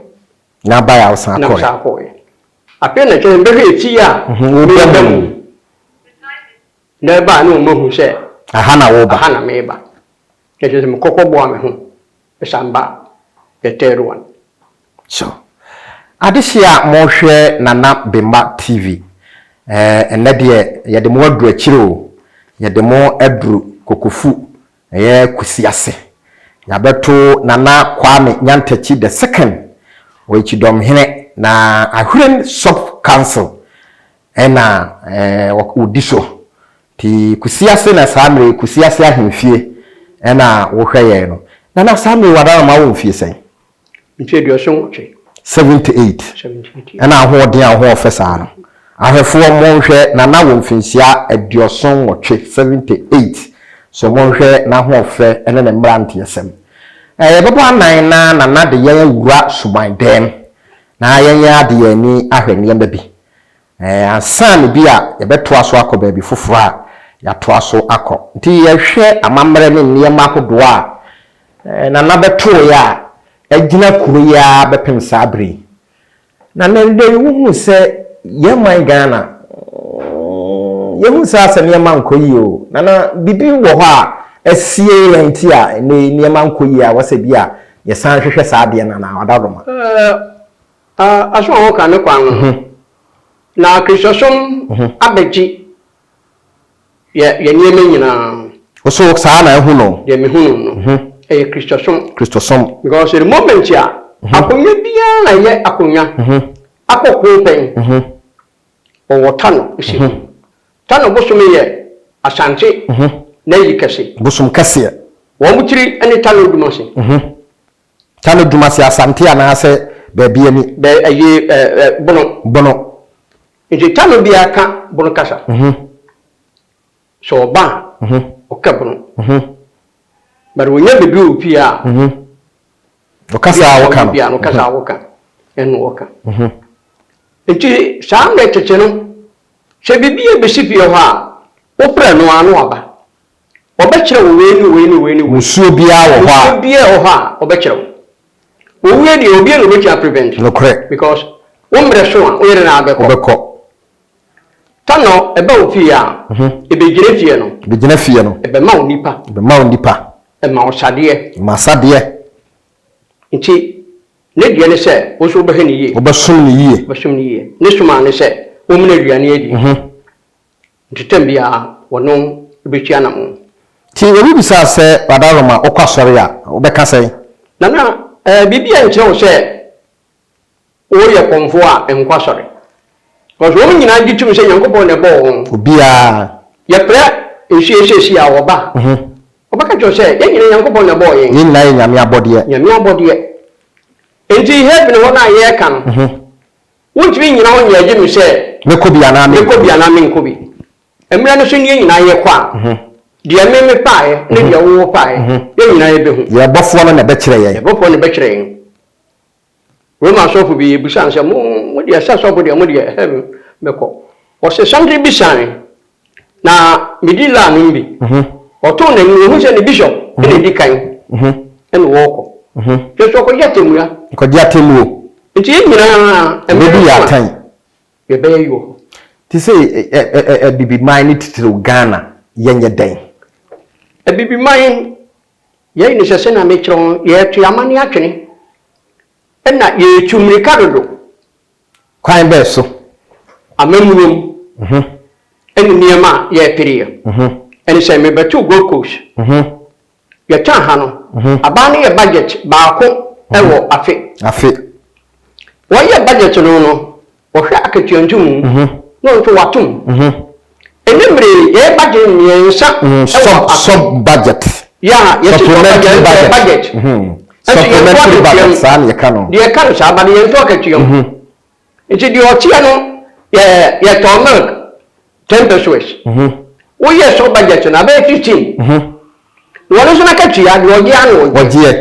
S2: Na bae a wosan
S1: Na
S2: kɔe.
S1: mesan kɔe. Afei na kyerɛ sɛ mebɛhwɛ eti a
S2: Wo
S1: meba
S2: ba
S1: mu.
S2: mu.
S1: Na ɛbaa ne wɔn ahu sɛ.
S2: Aha na woreba.
S1: Aha na mereba. Na kyerɛ sɛ mekɔ kɔboa me ho san ba the third one.
S2: So adehye a mohwɛ Nana Bemba TV eh, ɛnnɛ deɛ yɛde mo aduru akyire o, yɛde mo aduru Kokofu, ɛyɛ Kusiase. Yɛabɛto Nana Kwame Nyantakyi the second, ɔyɛ Kyidɔmhene na Ahwiren Sub Council ɛna eh, ɔdi so. Nti Kusiase na saa mmerɛ yi, Kusiase ahemfie ɛna wohwɛ yɛn no. Nana saa mmerɛ yi w'adaroma wɔ mfie sɛn?
S1: Mfe 88.
S2: 78. Ɛna ahoɔden a ɔhoɔfɛ saa no. Ahwɛfoɔ monhwɛ Nana wɔ mfinhyia 88, 78, so monhwɛ n'ahoɔfɛ ne ne mmeranteɛsɛm. Yɛbɛbɔ anan na Nana de yɛn awura suban dɛm na yɛn ara de yɛn ani ahwɛ nneɛma bi. Ansa na bi a yɛbɛtoa so akɔ baabi foforɔ a, yɛatoa so akɔ. Nti yɛhwɛ amammerɛ ne nneɛma ahodoɔ a Nana bɛtoeɛ a agyina kuro yi ara bɛpem saa berɛ yi. Na nnɛ yi wohunu sɛ yɛn man Ghana, yɛhunu sɛ asɛ nneɛma nkɔ yie o. Nana, biribi wɔ hɔ a asie yɛn nti a nnɛ yi nneɛma nkɔ yie a wɔsɛ bi a yɛsan hwehwɛ saa adeɛ no anaa? Ɔdadoma.
S1: Aso a wɔka ne kwan no ho, na Kristosom abɛgye yɛ yɛ nneɛma nyinaa.
S2: Wo so saa na ahu no?
S1: Deɛ mehu no no, ɛyɛ Kristosom.
S2: Kristosom.
S1: Because the moment a akonnwa biara na ɛyɛ akonnwa akɔ ko pɛn, wɔwɔ Tano si ho. Tano bosome yɛ Asante n'ayi kɛse.
S2: Bosom kɛseɛ.
S1: Wɔn tiri ne Tano Dumase.
S2: Tano Dumase Asante anaasɛ baabi ani?
S1: Bɛ ɛyi ɛ ɛ Bono.
S2: Bono.
S1: Nti Tano biara ka Bono kasa. Sɛ ɔba a, ɔka Bono. But ɔnya baabi wɔ fie a,
S2: Ɔkasa a wɔka no.
S1: Biara no ɔkasa a wɔka ɛno ɔka. Nti saa mmerɛ tete no, sɛ biribi ɛbɛsi fie hɔ a, wofrɛ no ara na waba. Ɔbɛkyerɛ wo wei ne wei ne wei ne wei.
S2: Musuo biara wɔ hɔ a.
S1: Musuo biara wɔ hɔ a ɔbɛkyerɛ wo. Owuo deɛ obiara na obɛtumi a prevent.
S2: Nokorɛ.
S1: Because wo mmerɛ so a wo yere na abɛkɔ.
S2: Wobɛkɔ.
S1: Tanɔ ɛba wo fie a, ɛbɛgyina fie no.
S2: Ɛbɛgyina fie no.
S1: Ɛbɛma wo nipa.
S2: Ɛbɛma wo nipa.
S1: Ɛma wo sadeɛ.
S2: Ɛma sadeɛ.
S1: Nti ne deɛ ne sɛ wo nso wobɛhwɛ no yie.
S2: Wobɛsom no yie.
S1: Wobɛsom no yie. Ne som ara ne sɛ womene aduane adi. Nti tɛm biara wɔne wo bɛtu anamon.
S2: Nti obi bisa sɛ, Brada Roma, wokɔ asɔre a, wobɛka sɛn?
S1: Nana, ɛɛ, biribi nkyerɛ wo sɛ woyɛ kɔmfoɔ a, nkɔ asɔre. Because wɔn nyinaa gye tom sɛ Nyankopɔn na ɛbɔɔ wɔn.
S2: Obiara.
S1: Yɛprɛ nsuo seesei a, wɔba a, wɔbɛka kyerɛ wo sɛ, yɛn nyinaa Nyankopɔn na ɛbɔɔ yɛn.
S2: Yɛn nyinaa yɛ Nyame abɔdeɛ.
S1: Nyame abɔdeɛ. Nti heaven hɔ no a yɛreka no, Wontumi nnyina hɔ nyɛ gye me sɛ.
S2: Mɛkɔ bi anaa menkɔ
S1: bi. Mɛkɔ bi anaa menkɔ bi. Mmerɛ no so ne yɛn nyinaa yɛkɔ a, deɛ me mepaeɛ ne deɛ wo wopaeɛ, yɛn nyinaa yɛbɛhu.
S2: Yɛn Bɔfoɔ no na ɛbɛkyerɛ yɛn.
S1: Yɛn Bɔfoɔ no bɛkyerɛ yɛn. Roma asɔfo bi, yɛbisaa no sɛ, Mo, mo deɛ, sɛ asɔfo deɛ, mo deɛ, heaven mɛkɔ. Ɔse, Santene bi siane, na medi laa nom bi. Ɔtoo n'ani, ɔhu sɛ ne bishop na ɛdi kan ɛna wɔrekɔ. Hwɛ so ɔkɔgye atemmua.
S2: Ɔkɔgye atemmuo.
S1: Nti yɛn nyinaa
S2: mmerɛ
S1: so
S2: a
S1: atɛn. Yɛbɛyɛ yi wɔ hɔ.
S2: Te sɛ Abibiman ne titiriw Ghana yɛnyɛ dɛn?
S1: Abibiman yɛyɛ ne sɛ sɛnea mekyerɛ wo no, yɛto yɛn amanneɛ atwene ɛna yɛtu mmirika dodo.
S2: Kwan bɛn so?
S1: Amammuo mu ne nneɛma a yɛrepere yɛ. Ɛne sɛ mebɛtoo Gold Coast. Yɛtena ha no, aban no yɛ budget baako wɔ afe.
S2: Afe.
S1: Wɔyɛ budget no no, wɔhwɛ akatua ntomu na ɔno nso watom. Ɛnɛ mmerɛ yi, yɛyɛ budget mmiɛnsa wɔ afe.
S2: Sub budget.
S1: Yeah, yɛte sub budget,
S2: budget.
S1: budget.
S2: Supplementary budget, saa na yɛka no.
S1: Deɛ yɛka no saa, but yɛnto akatua mu. Nti deɛ ɔteɛ no, yɛ yɛtɔn milk 10 pesewas. Woyɛ sub budget no, abɛyɛ 15. Na ɔno nso n'akatua, deɛ ɔgye ara na ɔgye.
S2: Ɔgyeɛ.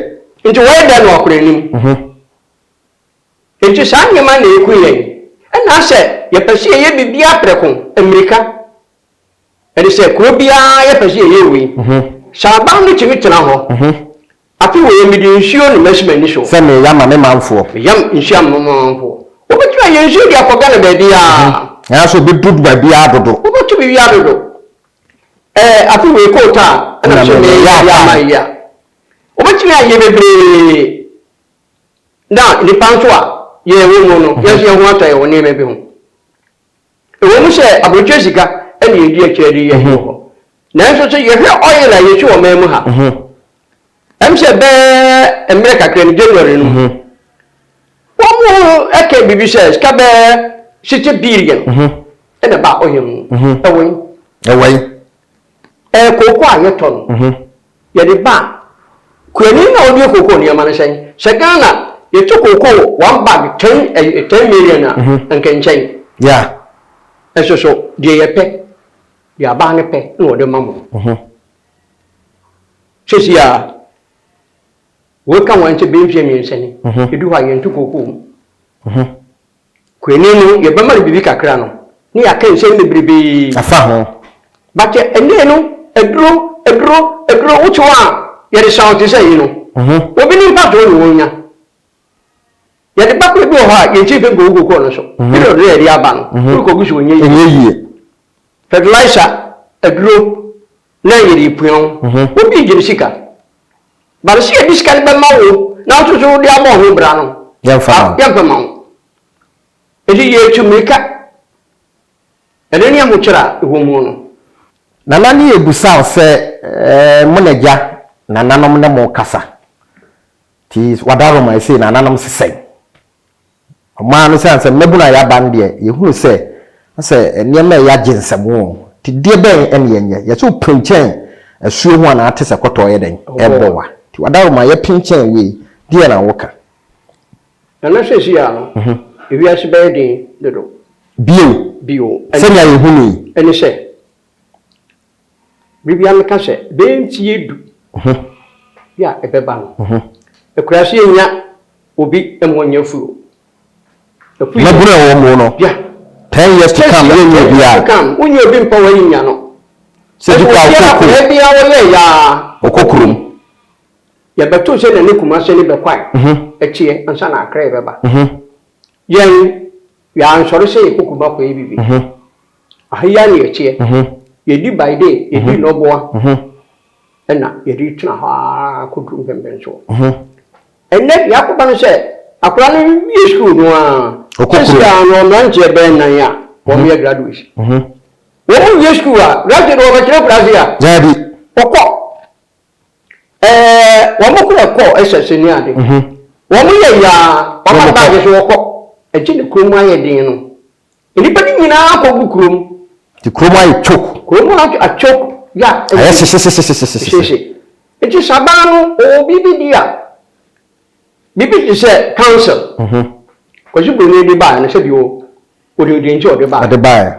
S1: Nti wɔyɛ dɛn na wakɔ n'anim? Nti saa nneɛma na ɛku yɛn. Ɛna asɛ yɛpɛ sɛ yɛyɛ biribiara prɛko, mmirika. Ɛne sɛ kuro biara yɛpɛ sɛ yɛyɛ wei. Sɛ aban no tumi tena hɔ, afe wei mede nsuo na masi m'ani so.
S2: Sɛ meyam ma me manfoɔ.
S1: Meyam nsuo ama me manfoɔ. Wobɛtumi ayɛ nsuo de akɔ Ghana baabiara.
S2: Nanso ɛbɛduru baabiara dodo.
S1: Wobɛto biribiara dodo. Ɛɛ afe wei koota a ɛna sɛ meyɛ ama yi a, wobɛtumi ayɛ bebree na nnipa nso a yɛwɔ mu no, yɛn nso yɛn ho atɔ yɛn wɔ nneɛma bi ho. Ɛwɔ mu sɛ aburokyire sika na yɛdi akyire de yɛ wɔ hɔ, nanso sɛ yɛhwɛ oil a yɛsi wɔ man mu ha, ɛm sɛ bɛɛ mmerɛ kakra no, January no mu, wɔn ɛka biribi sɛ sika bɛɛ 60 billion ɛna ɛbaa oil mu. Ɛwɔ yi.
S2: Ɛwɔ yi.
S1: Ɛyɛ kooko a yɛtɔ no. Yɛde ba a, kuani no a ɔdua kooko nneɛma no sɛn? Sɛ Ghana yɛtɔ kooko one bag ten ɛyi ten million a, anka nkyɛn.
S2: Yeah.
S1: Nso so deɛ yɛpɛ, deɛ aban no pɛ na ɔde ma mo. Seesei a, wei ka ho a nkyɛ bɛyɛ mfeɛ mmiɛnsa ni, yɛdu hɔ a yɛnto kooko mu. Kuani no, yɛbɛma no biribi kakra no, ne yɛaka nsɛm bebrebee.
S2: Afa ho.
S1: But ɛnnɛ no, aduro, aduro, aduro, wote hɔ a, yɛde sa wo te sɛ yi no. Obi ne mfatoɔ na ɔnya. Yɛde ba koro bi wɔ hɔ a, yɛnkyiri mfe nkɔgu kokoo no so. Period no yɛde aba no, worekɔgu so ɔnyɛ yie.
S2: Ɛnyɛ yie.
S1: Fertilizer, aduro, na yɛde repua wo. Obi regye ne sika. But sɛ yɛde sika no bɛma wo na wo nso so wode abɔ ho bra no,
S2: Yɛmfa ma wo.
S1: yɛmfa ma wo. Nti yɛtu mmirika. Ɛno ne ahokyerɛ a ɛwɔ mu no.
S2: Nana ne yɛbusa wo sɛ eh, mo na agya nananom ne mo kasa nti wadaroma ɛsei nananom sesɛn? Ɔmaa no sɛ sɛ mmabunu a yɛaba no deɛ, yɛhunu sɛ asɛ nneɛma a ɛyɛ agye nsam o, nti deɛ bɛn ne yɛnyɛ? Yɛsɛ wopenkyɛn asuo ho anaa te sɛ kɔtɔ yɛ dɛn? Ɛbɔ wa. Nti wadaworoma yɛpenkyɛn wei, deɛ na woka?
S1: Nana seesei ara no, ewiase bɛyɛ den dodo.
S2: Bio?
S1: Bio.
S2: Sɛnea yɛhu no yi?
S1: Ɛne sɛ, bere biara meka sɛ, bɛyɛ mfeɛ du bi a ɛbɛba no, akuraase nnya obi ma ɔnyɛ afuo.
S2: Mmabunu a ɛwɔ mu no, ten years to come, yɛnyɛ obi a.
S1: To come, wonyɛ obi mpa w'ayi nya no.
S2: Sɛ bi kɔ
S1: akɔ kurom. Obiara biara wɔyɛ yaa.
S2: Ɔkɔ kurom.
S1: Yɛbɛto sɛ na ne Kumase ne bɛkwae ɛteɛ ansa na Accra yɛbɛba. Yɛn yɛansɔre sɛ yɛkɔ kurom akɔyɛ biribi. Aha yi ara na yɛteɛ. Yɛdi by day, yɛdi nnɔboa, ɛna yɛde tena hɔ ara kɔduru mpɛmpɛnsoɔ. Ɛnnɛ deɛ akɔba no sɛ, akwadaa no wie sukuu no ara, seesei ara no mmeranteɛ bɛyɛ nnan a wɔyɛ graduates. Wɔn wie sukuu a, graduate no wɔbɛtena akuraase a?
S2: Daabi.
S1: Wɔkɔ. Ɛɛ wɔn kora kɔ ɛsɛse ne ade. Wɔn yɛ yaa, wɔn abaagye so wɔkɔ. Ɛgye ne kurom ayɛ den no. Nnipa no nyinaa kɔ gu kurom.
S2: Nti kurom ayɛ choke.
S1: Kurom a choke ya.
S2: Ayɛ hyehyehyehyehyehye.
S1: Hyehye. Nti saban no ɔwɔ biribi di a, biribi te sɛ council. Kwasi Broni de baeɛ no sɛbi o, ɔnim deɛ nti a ɔde baeɛ.
S2: Ɔde baeɛ.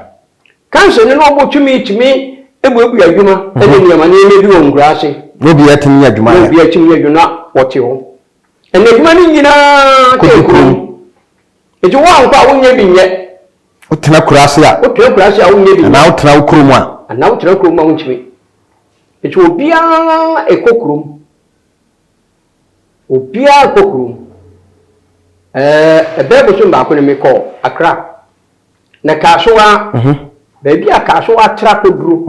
S1: Council no na ɔbɔ tumi tumi buebue adwuma ne nneɛma nneɛma bi wɔ nkuraa ase.
S2: Na obiara tumi nya adwuma
S1: yɛ. Na obiara tumi nya adwuma na wɔte hɔ. Ɛnna adwuma no nyinaa kɔ kurom. Enti woankɔ a wonyɛ bi nyɛ.
S2: Wotena kuraase a.
S1: Wotena kuraase a wonyɛ bi nyɛ.
S2: Anaa wotena wo kurom a.
S1: Anaa wotena kurom a wontumi. Enti obiara kɔ kurom. Obiara kɔ kurom. Ɛɛ ɛbɛyɛ bosom baako ni mekɔɔ Accra. Na Kasoa, baabi a Kasoa tra kɔduro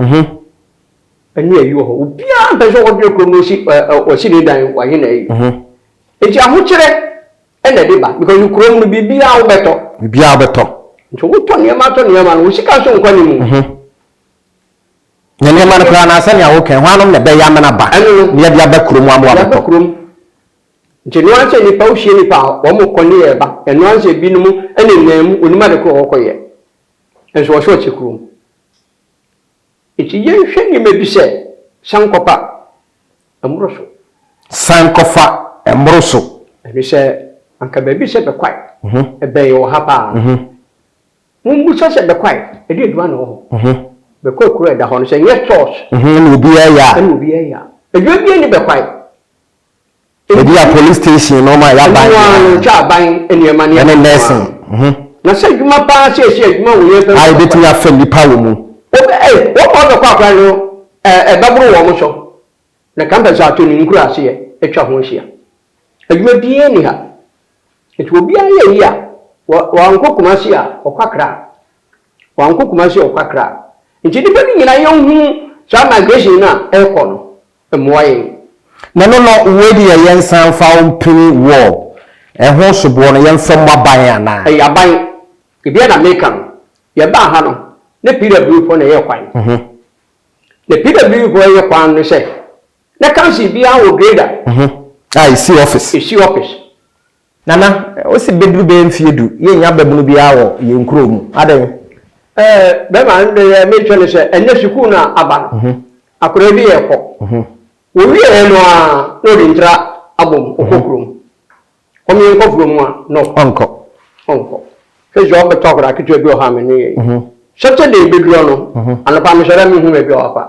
S1: ɛne ayi wɔ hɔ. Obiara mpɛ sɛ ɔkɔtena kurom na ɔsi ɔsi ne dan wayɛ n'ayi. Enti ahokyerɛ ɛna ɛde ba because kurom no biribiara wobɛtɔ.
S2: Biribiara wobɛtɔ.
S1: Nti wotɔ nneɛma tɔ nneɛma no wo sika nso nkɔ ne mu.
S2: Na nneɛma no koraa na sɛnea woka hwanom na ɛbɛyɛ amena aba na yɛde aba kurom ama
S1: wɔabɛtɔ. Yɛaba kurom. Nti ɛno ara sɛ nnipa wohyia nnipa a wɔn kɔ ne yɛba ɛno ara sɛ ebinom nenam mu onim ade korɔ wɔkɔyɛ nso wɔsɛ ɔte kurom. Nti yɛnhwɛ nneɛma bi sɛ sankɔpa mmoro so.
S2: Sankɔfa mmoro so.
S1: Ɛne sɛ anka baabi sɛ Bɛkwae, ɛbɛn yɛ wɔ ha paa. Mommisa sɛ Bɛkwae, ɛdeɛn adwuma na ɛwɔ hɔ? Bɛkwae kuro a ɛda hɔ no, sɛ ɛnyɛ stores.
S2: Ɛna obiara yɛ a.
S1: Ɛna obiara yɛ a. Adwuma biara nni Bɛkwae.
S2: Ebi a police station no ma yɛ aban.
S1: Ɛno ara no kyɛ aban nneɛma ne
S2: ɛne nursing.
S1: Na sɛ adwuma paa sɛ ɛsi adwuma wɔ yɛn fam.
S2: A ebetumi afa nnipa wɔ mu.
S1: Wɔn a wɔbɛkɔ akora no ɛbɛboro wɔn so. Na campus ato ne nkuraaseɛ atwa ho ahyia. Adwuma biara nni ha. Nti obiara yɛ yi a, wankɔ Kumasi a, ɔkɔ Accra. Wankɔ Kumasi a, ɔkɔ Accra. Nti nnipa no nyinaa yɛnhu Saa migration no a ɛrekɔ no, mmoa yɛn.
S2: Na ɛno no, wei deɛ yɛnsan mfa wo mpini wall. Ɛho soboɔ no, yɛmfa mmɔ aban anaa?
S1: Ɛyɛ aban. Ebia na meka no, yɛbaa ha no, na PW foɔ na ɛyɛ kwan. Na PW foɔ yɛ kwan no sɛ, na council biara wɔ grader.
S2: A ɛsi office.
S1: Ɛsi office.
S2: Nana, wose bɛduru bɛyɛ mfeɛ du, yɛnnya babunu biara wɔ yɛn nkuro mu. Adɛn?
S1: Ɛɛ, bɛrima no deɛ mekyerɛ no sɛ, ɛnnɛ sukuu no a aba no, akwadaa bi rekɔ. Wɔwieeɛ no ara na ɔde ntira abom, ɔkɔ kurom. Wɔn yɛnkɔ kurom a, no.
S2: Ɔnkɔ.
S1: Ɔnkɔ. Sɛ sɛ ɔbɛtɔ akwadaa ketewa bi wɔ hɔ a me ne yɛ. Saturday bɛduru no, anɔpa mesɔre a menhu baabi a wafa.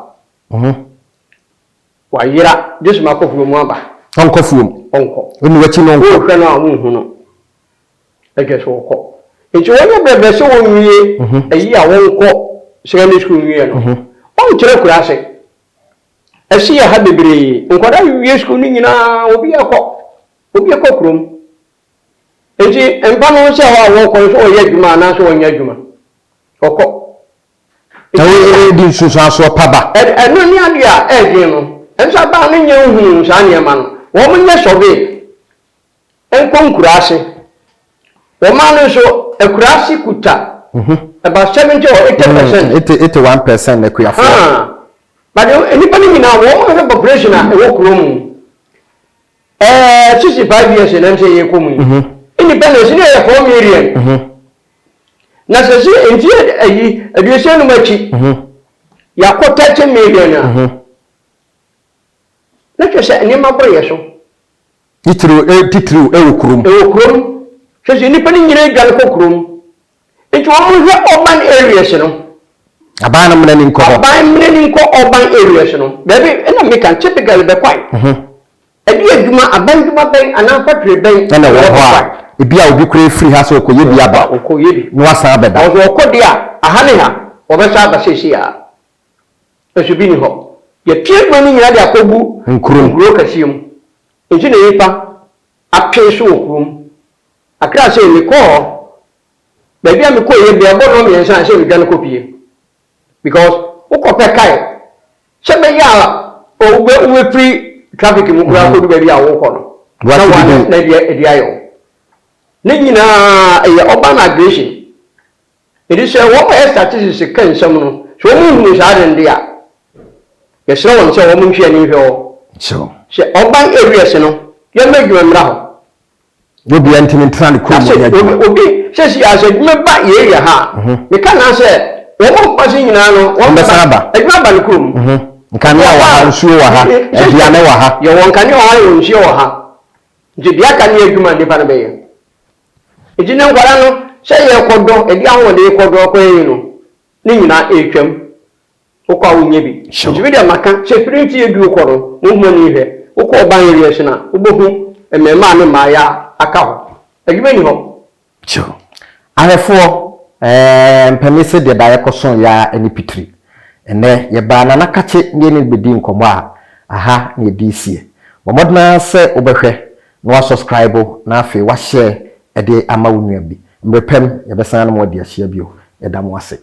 S1: Wayera, gye sɛ makɔ fuom aba.
S2: Ɔnkɔ fuom.
S1: Ɔnkɔ.
S2: Ɔnni w'akyi no ɔnkɔ.
S1: Wohwɛ no a wonhu no. Ɛkyerɛ sɛ ɔkɔ. Nti wɔnyɛ brɛbrɛ sɛ wɔnwie ayi a wɔnkɔ secondary school nwie no. Ɔnkyerɛ akuraase. Ɛsi yɛ ha bebree. Nkwadaa wie school no nyinaa obi ɛkɔ. Obi ɛkɔ kurom. Nti mpa no sɛ hɔ a wɔkɔ no sɛ ɔyɛ adwuma anaasɛ ɔnyɛ adwuma. Ɔkɔ.
S2: Na wei de nsunsuansoɔ pa ba.
S1: Ɛno ne adeɛ a ɛyɛ den no. Ɛnso abaa no nyɛ nhunuu saa nneɛma no. Wɔn nyɛ survey nkɔ nkuraase. Wɔn no nso akuraase kuta about 70 or 80%.
S2: 81% akuafoɔ.
S1: But nnipa no nyinaa wɔn hwɛ population a ɛwɔ kuro mu. 65 years na sɛ yɛkɔ mu yi. Nnipa na ɛsi ne yɛ 4 million. Na sɛ si mfie ayi 55 akyi yɛakɔ 30 million a, na kyerɛ sɛ nneɛma bɔ yɛ so.
S2: Titiriw titiriw ɛwɔ kurom.
S1: Ɛwɔ kurom. Kyerɛ sɛ nnipa no nyinaa dwane kɔ kurom. Nti wɔn hwɛ urban areas no.
S2: Aban no mmerɛ ni nkɔ hɔ.
S1: Aban mmerɛ ni nkɔ urban areas no. Baabi ɛna meka typically Bɛkwae. Ɛde adwuma, aban adwuma bɛn anaa factory bɛn
S2: ɛna ɛwɔ hɔ a ebi a obi kura efiri ha sɛ ɔkɔyɛ bi aba?
S1: Ɔkɔyɛ bi.
S2: Na wasan abɛda.
S1: Ɔsɛ ɔkɔ deɛ a, aha ne ha wɔbɛsa aba seesei a nso bi ni hɔ. Yɛpie adwuma no nyinaa de akɔgu
S2: nkuro.
S1: Nkuro kɛseɛ mu. Nti na nipa apee so wɔ kurom. Akra sɛ mekɔɔ hɔ, baabi a mekɔɔ yɛ bia ɛbɔ nnɔn mmiɛnsa a sɛ medwane kɔ pie. Because wokɔpɛ kae sɛ bɛyɛ a wobɛfiri traffic mu koraa kɔdu baabi a wokɔ no. Na wa na ɛde ayɛ wo. Ne nyinaa ɛyɛ urban migration. Ɛdi sɛ wɔn a yɛ statistics ka nsɛm no, sɛ wɔn nhunu saa de a, yɛsrɛ wɔn sɛ wɔn nhwɛ ani nhwɛ hɔ. Sɛ urban areas no, yɛmma adwuma mmra hɔ.
S2: Obiara ntumi ntena ne kurom nyɛ adwuma.
S1: Obi sɛ si asɛ adwuma ba yɛ area ha a, meka na sɛ wɔn a wɔkɔ ase nyinaa no,
S2: wɔn bɛsan aba.
S1: Adwuma ba ne kurom.
S2: Nkanea wɔ ha, nsuo wɔ ha, aduane wɔ ha.
S1: Yɛwɔ nkanea wɔ ha, yɛwɔ nsuo wɔ ha. Nti deɛ aka ne adwuma nipa no bɛyɛ. Nti ne nkwadaa no, sɛ yɛkɔdɔ, ɛde ahoɔden kɔdɔ kɔ yi no, ne nyinaa ɛretwam. Wokɔ a wonyɛ bi. Nti mi deɛ maka sɛ firi mfie 10 kɔ no, mo ho ani hwɛ. Wokɔ urban areas no a, wobɛhu mmarima ne mmaa aka hɔ. Adwuma ni hɔ.
S2: Kyɛw. Ahwɛfoɔ, mpanin sɛ deɛ daeɛ kɔso ya ne pitiri. Ɛnnɛ, yɛbaa Nana Kakye ne yɛne no bɛdii nkɔmmɔ a, aha na yɛde resie. Bɔ mmɔden ara sɛ wobɛhwɛ na woasɔskraibo na afei woahyɛɛ de ama wo nua bi. Mmerɛ pam, yɛbɛsan ne mo adi ahyia bio. Yɛda mo ase.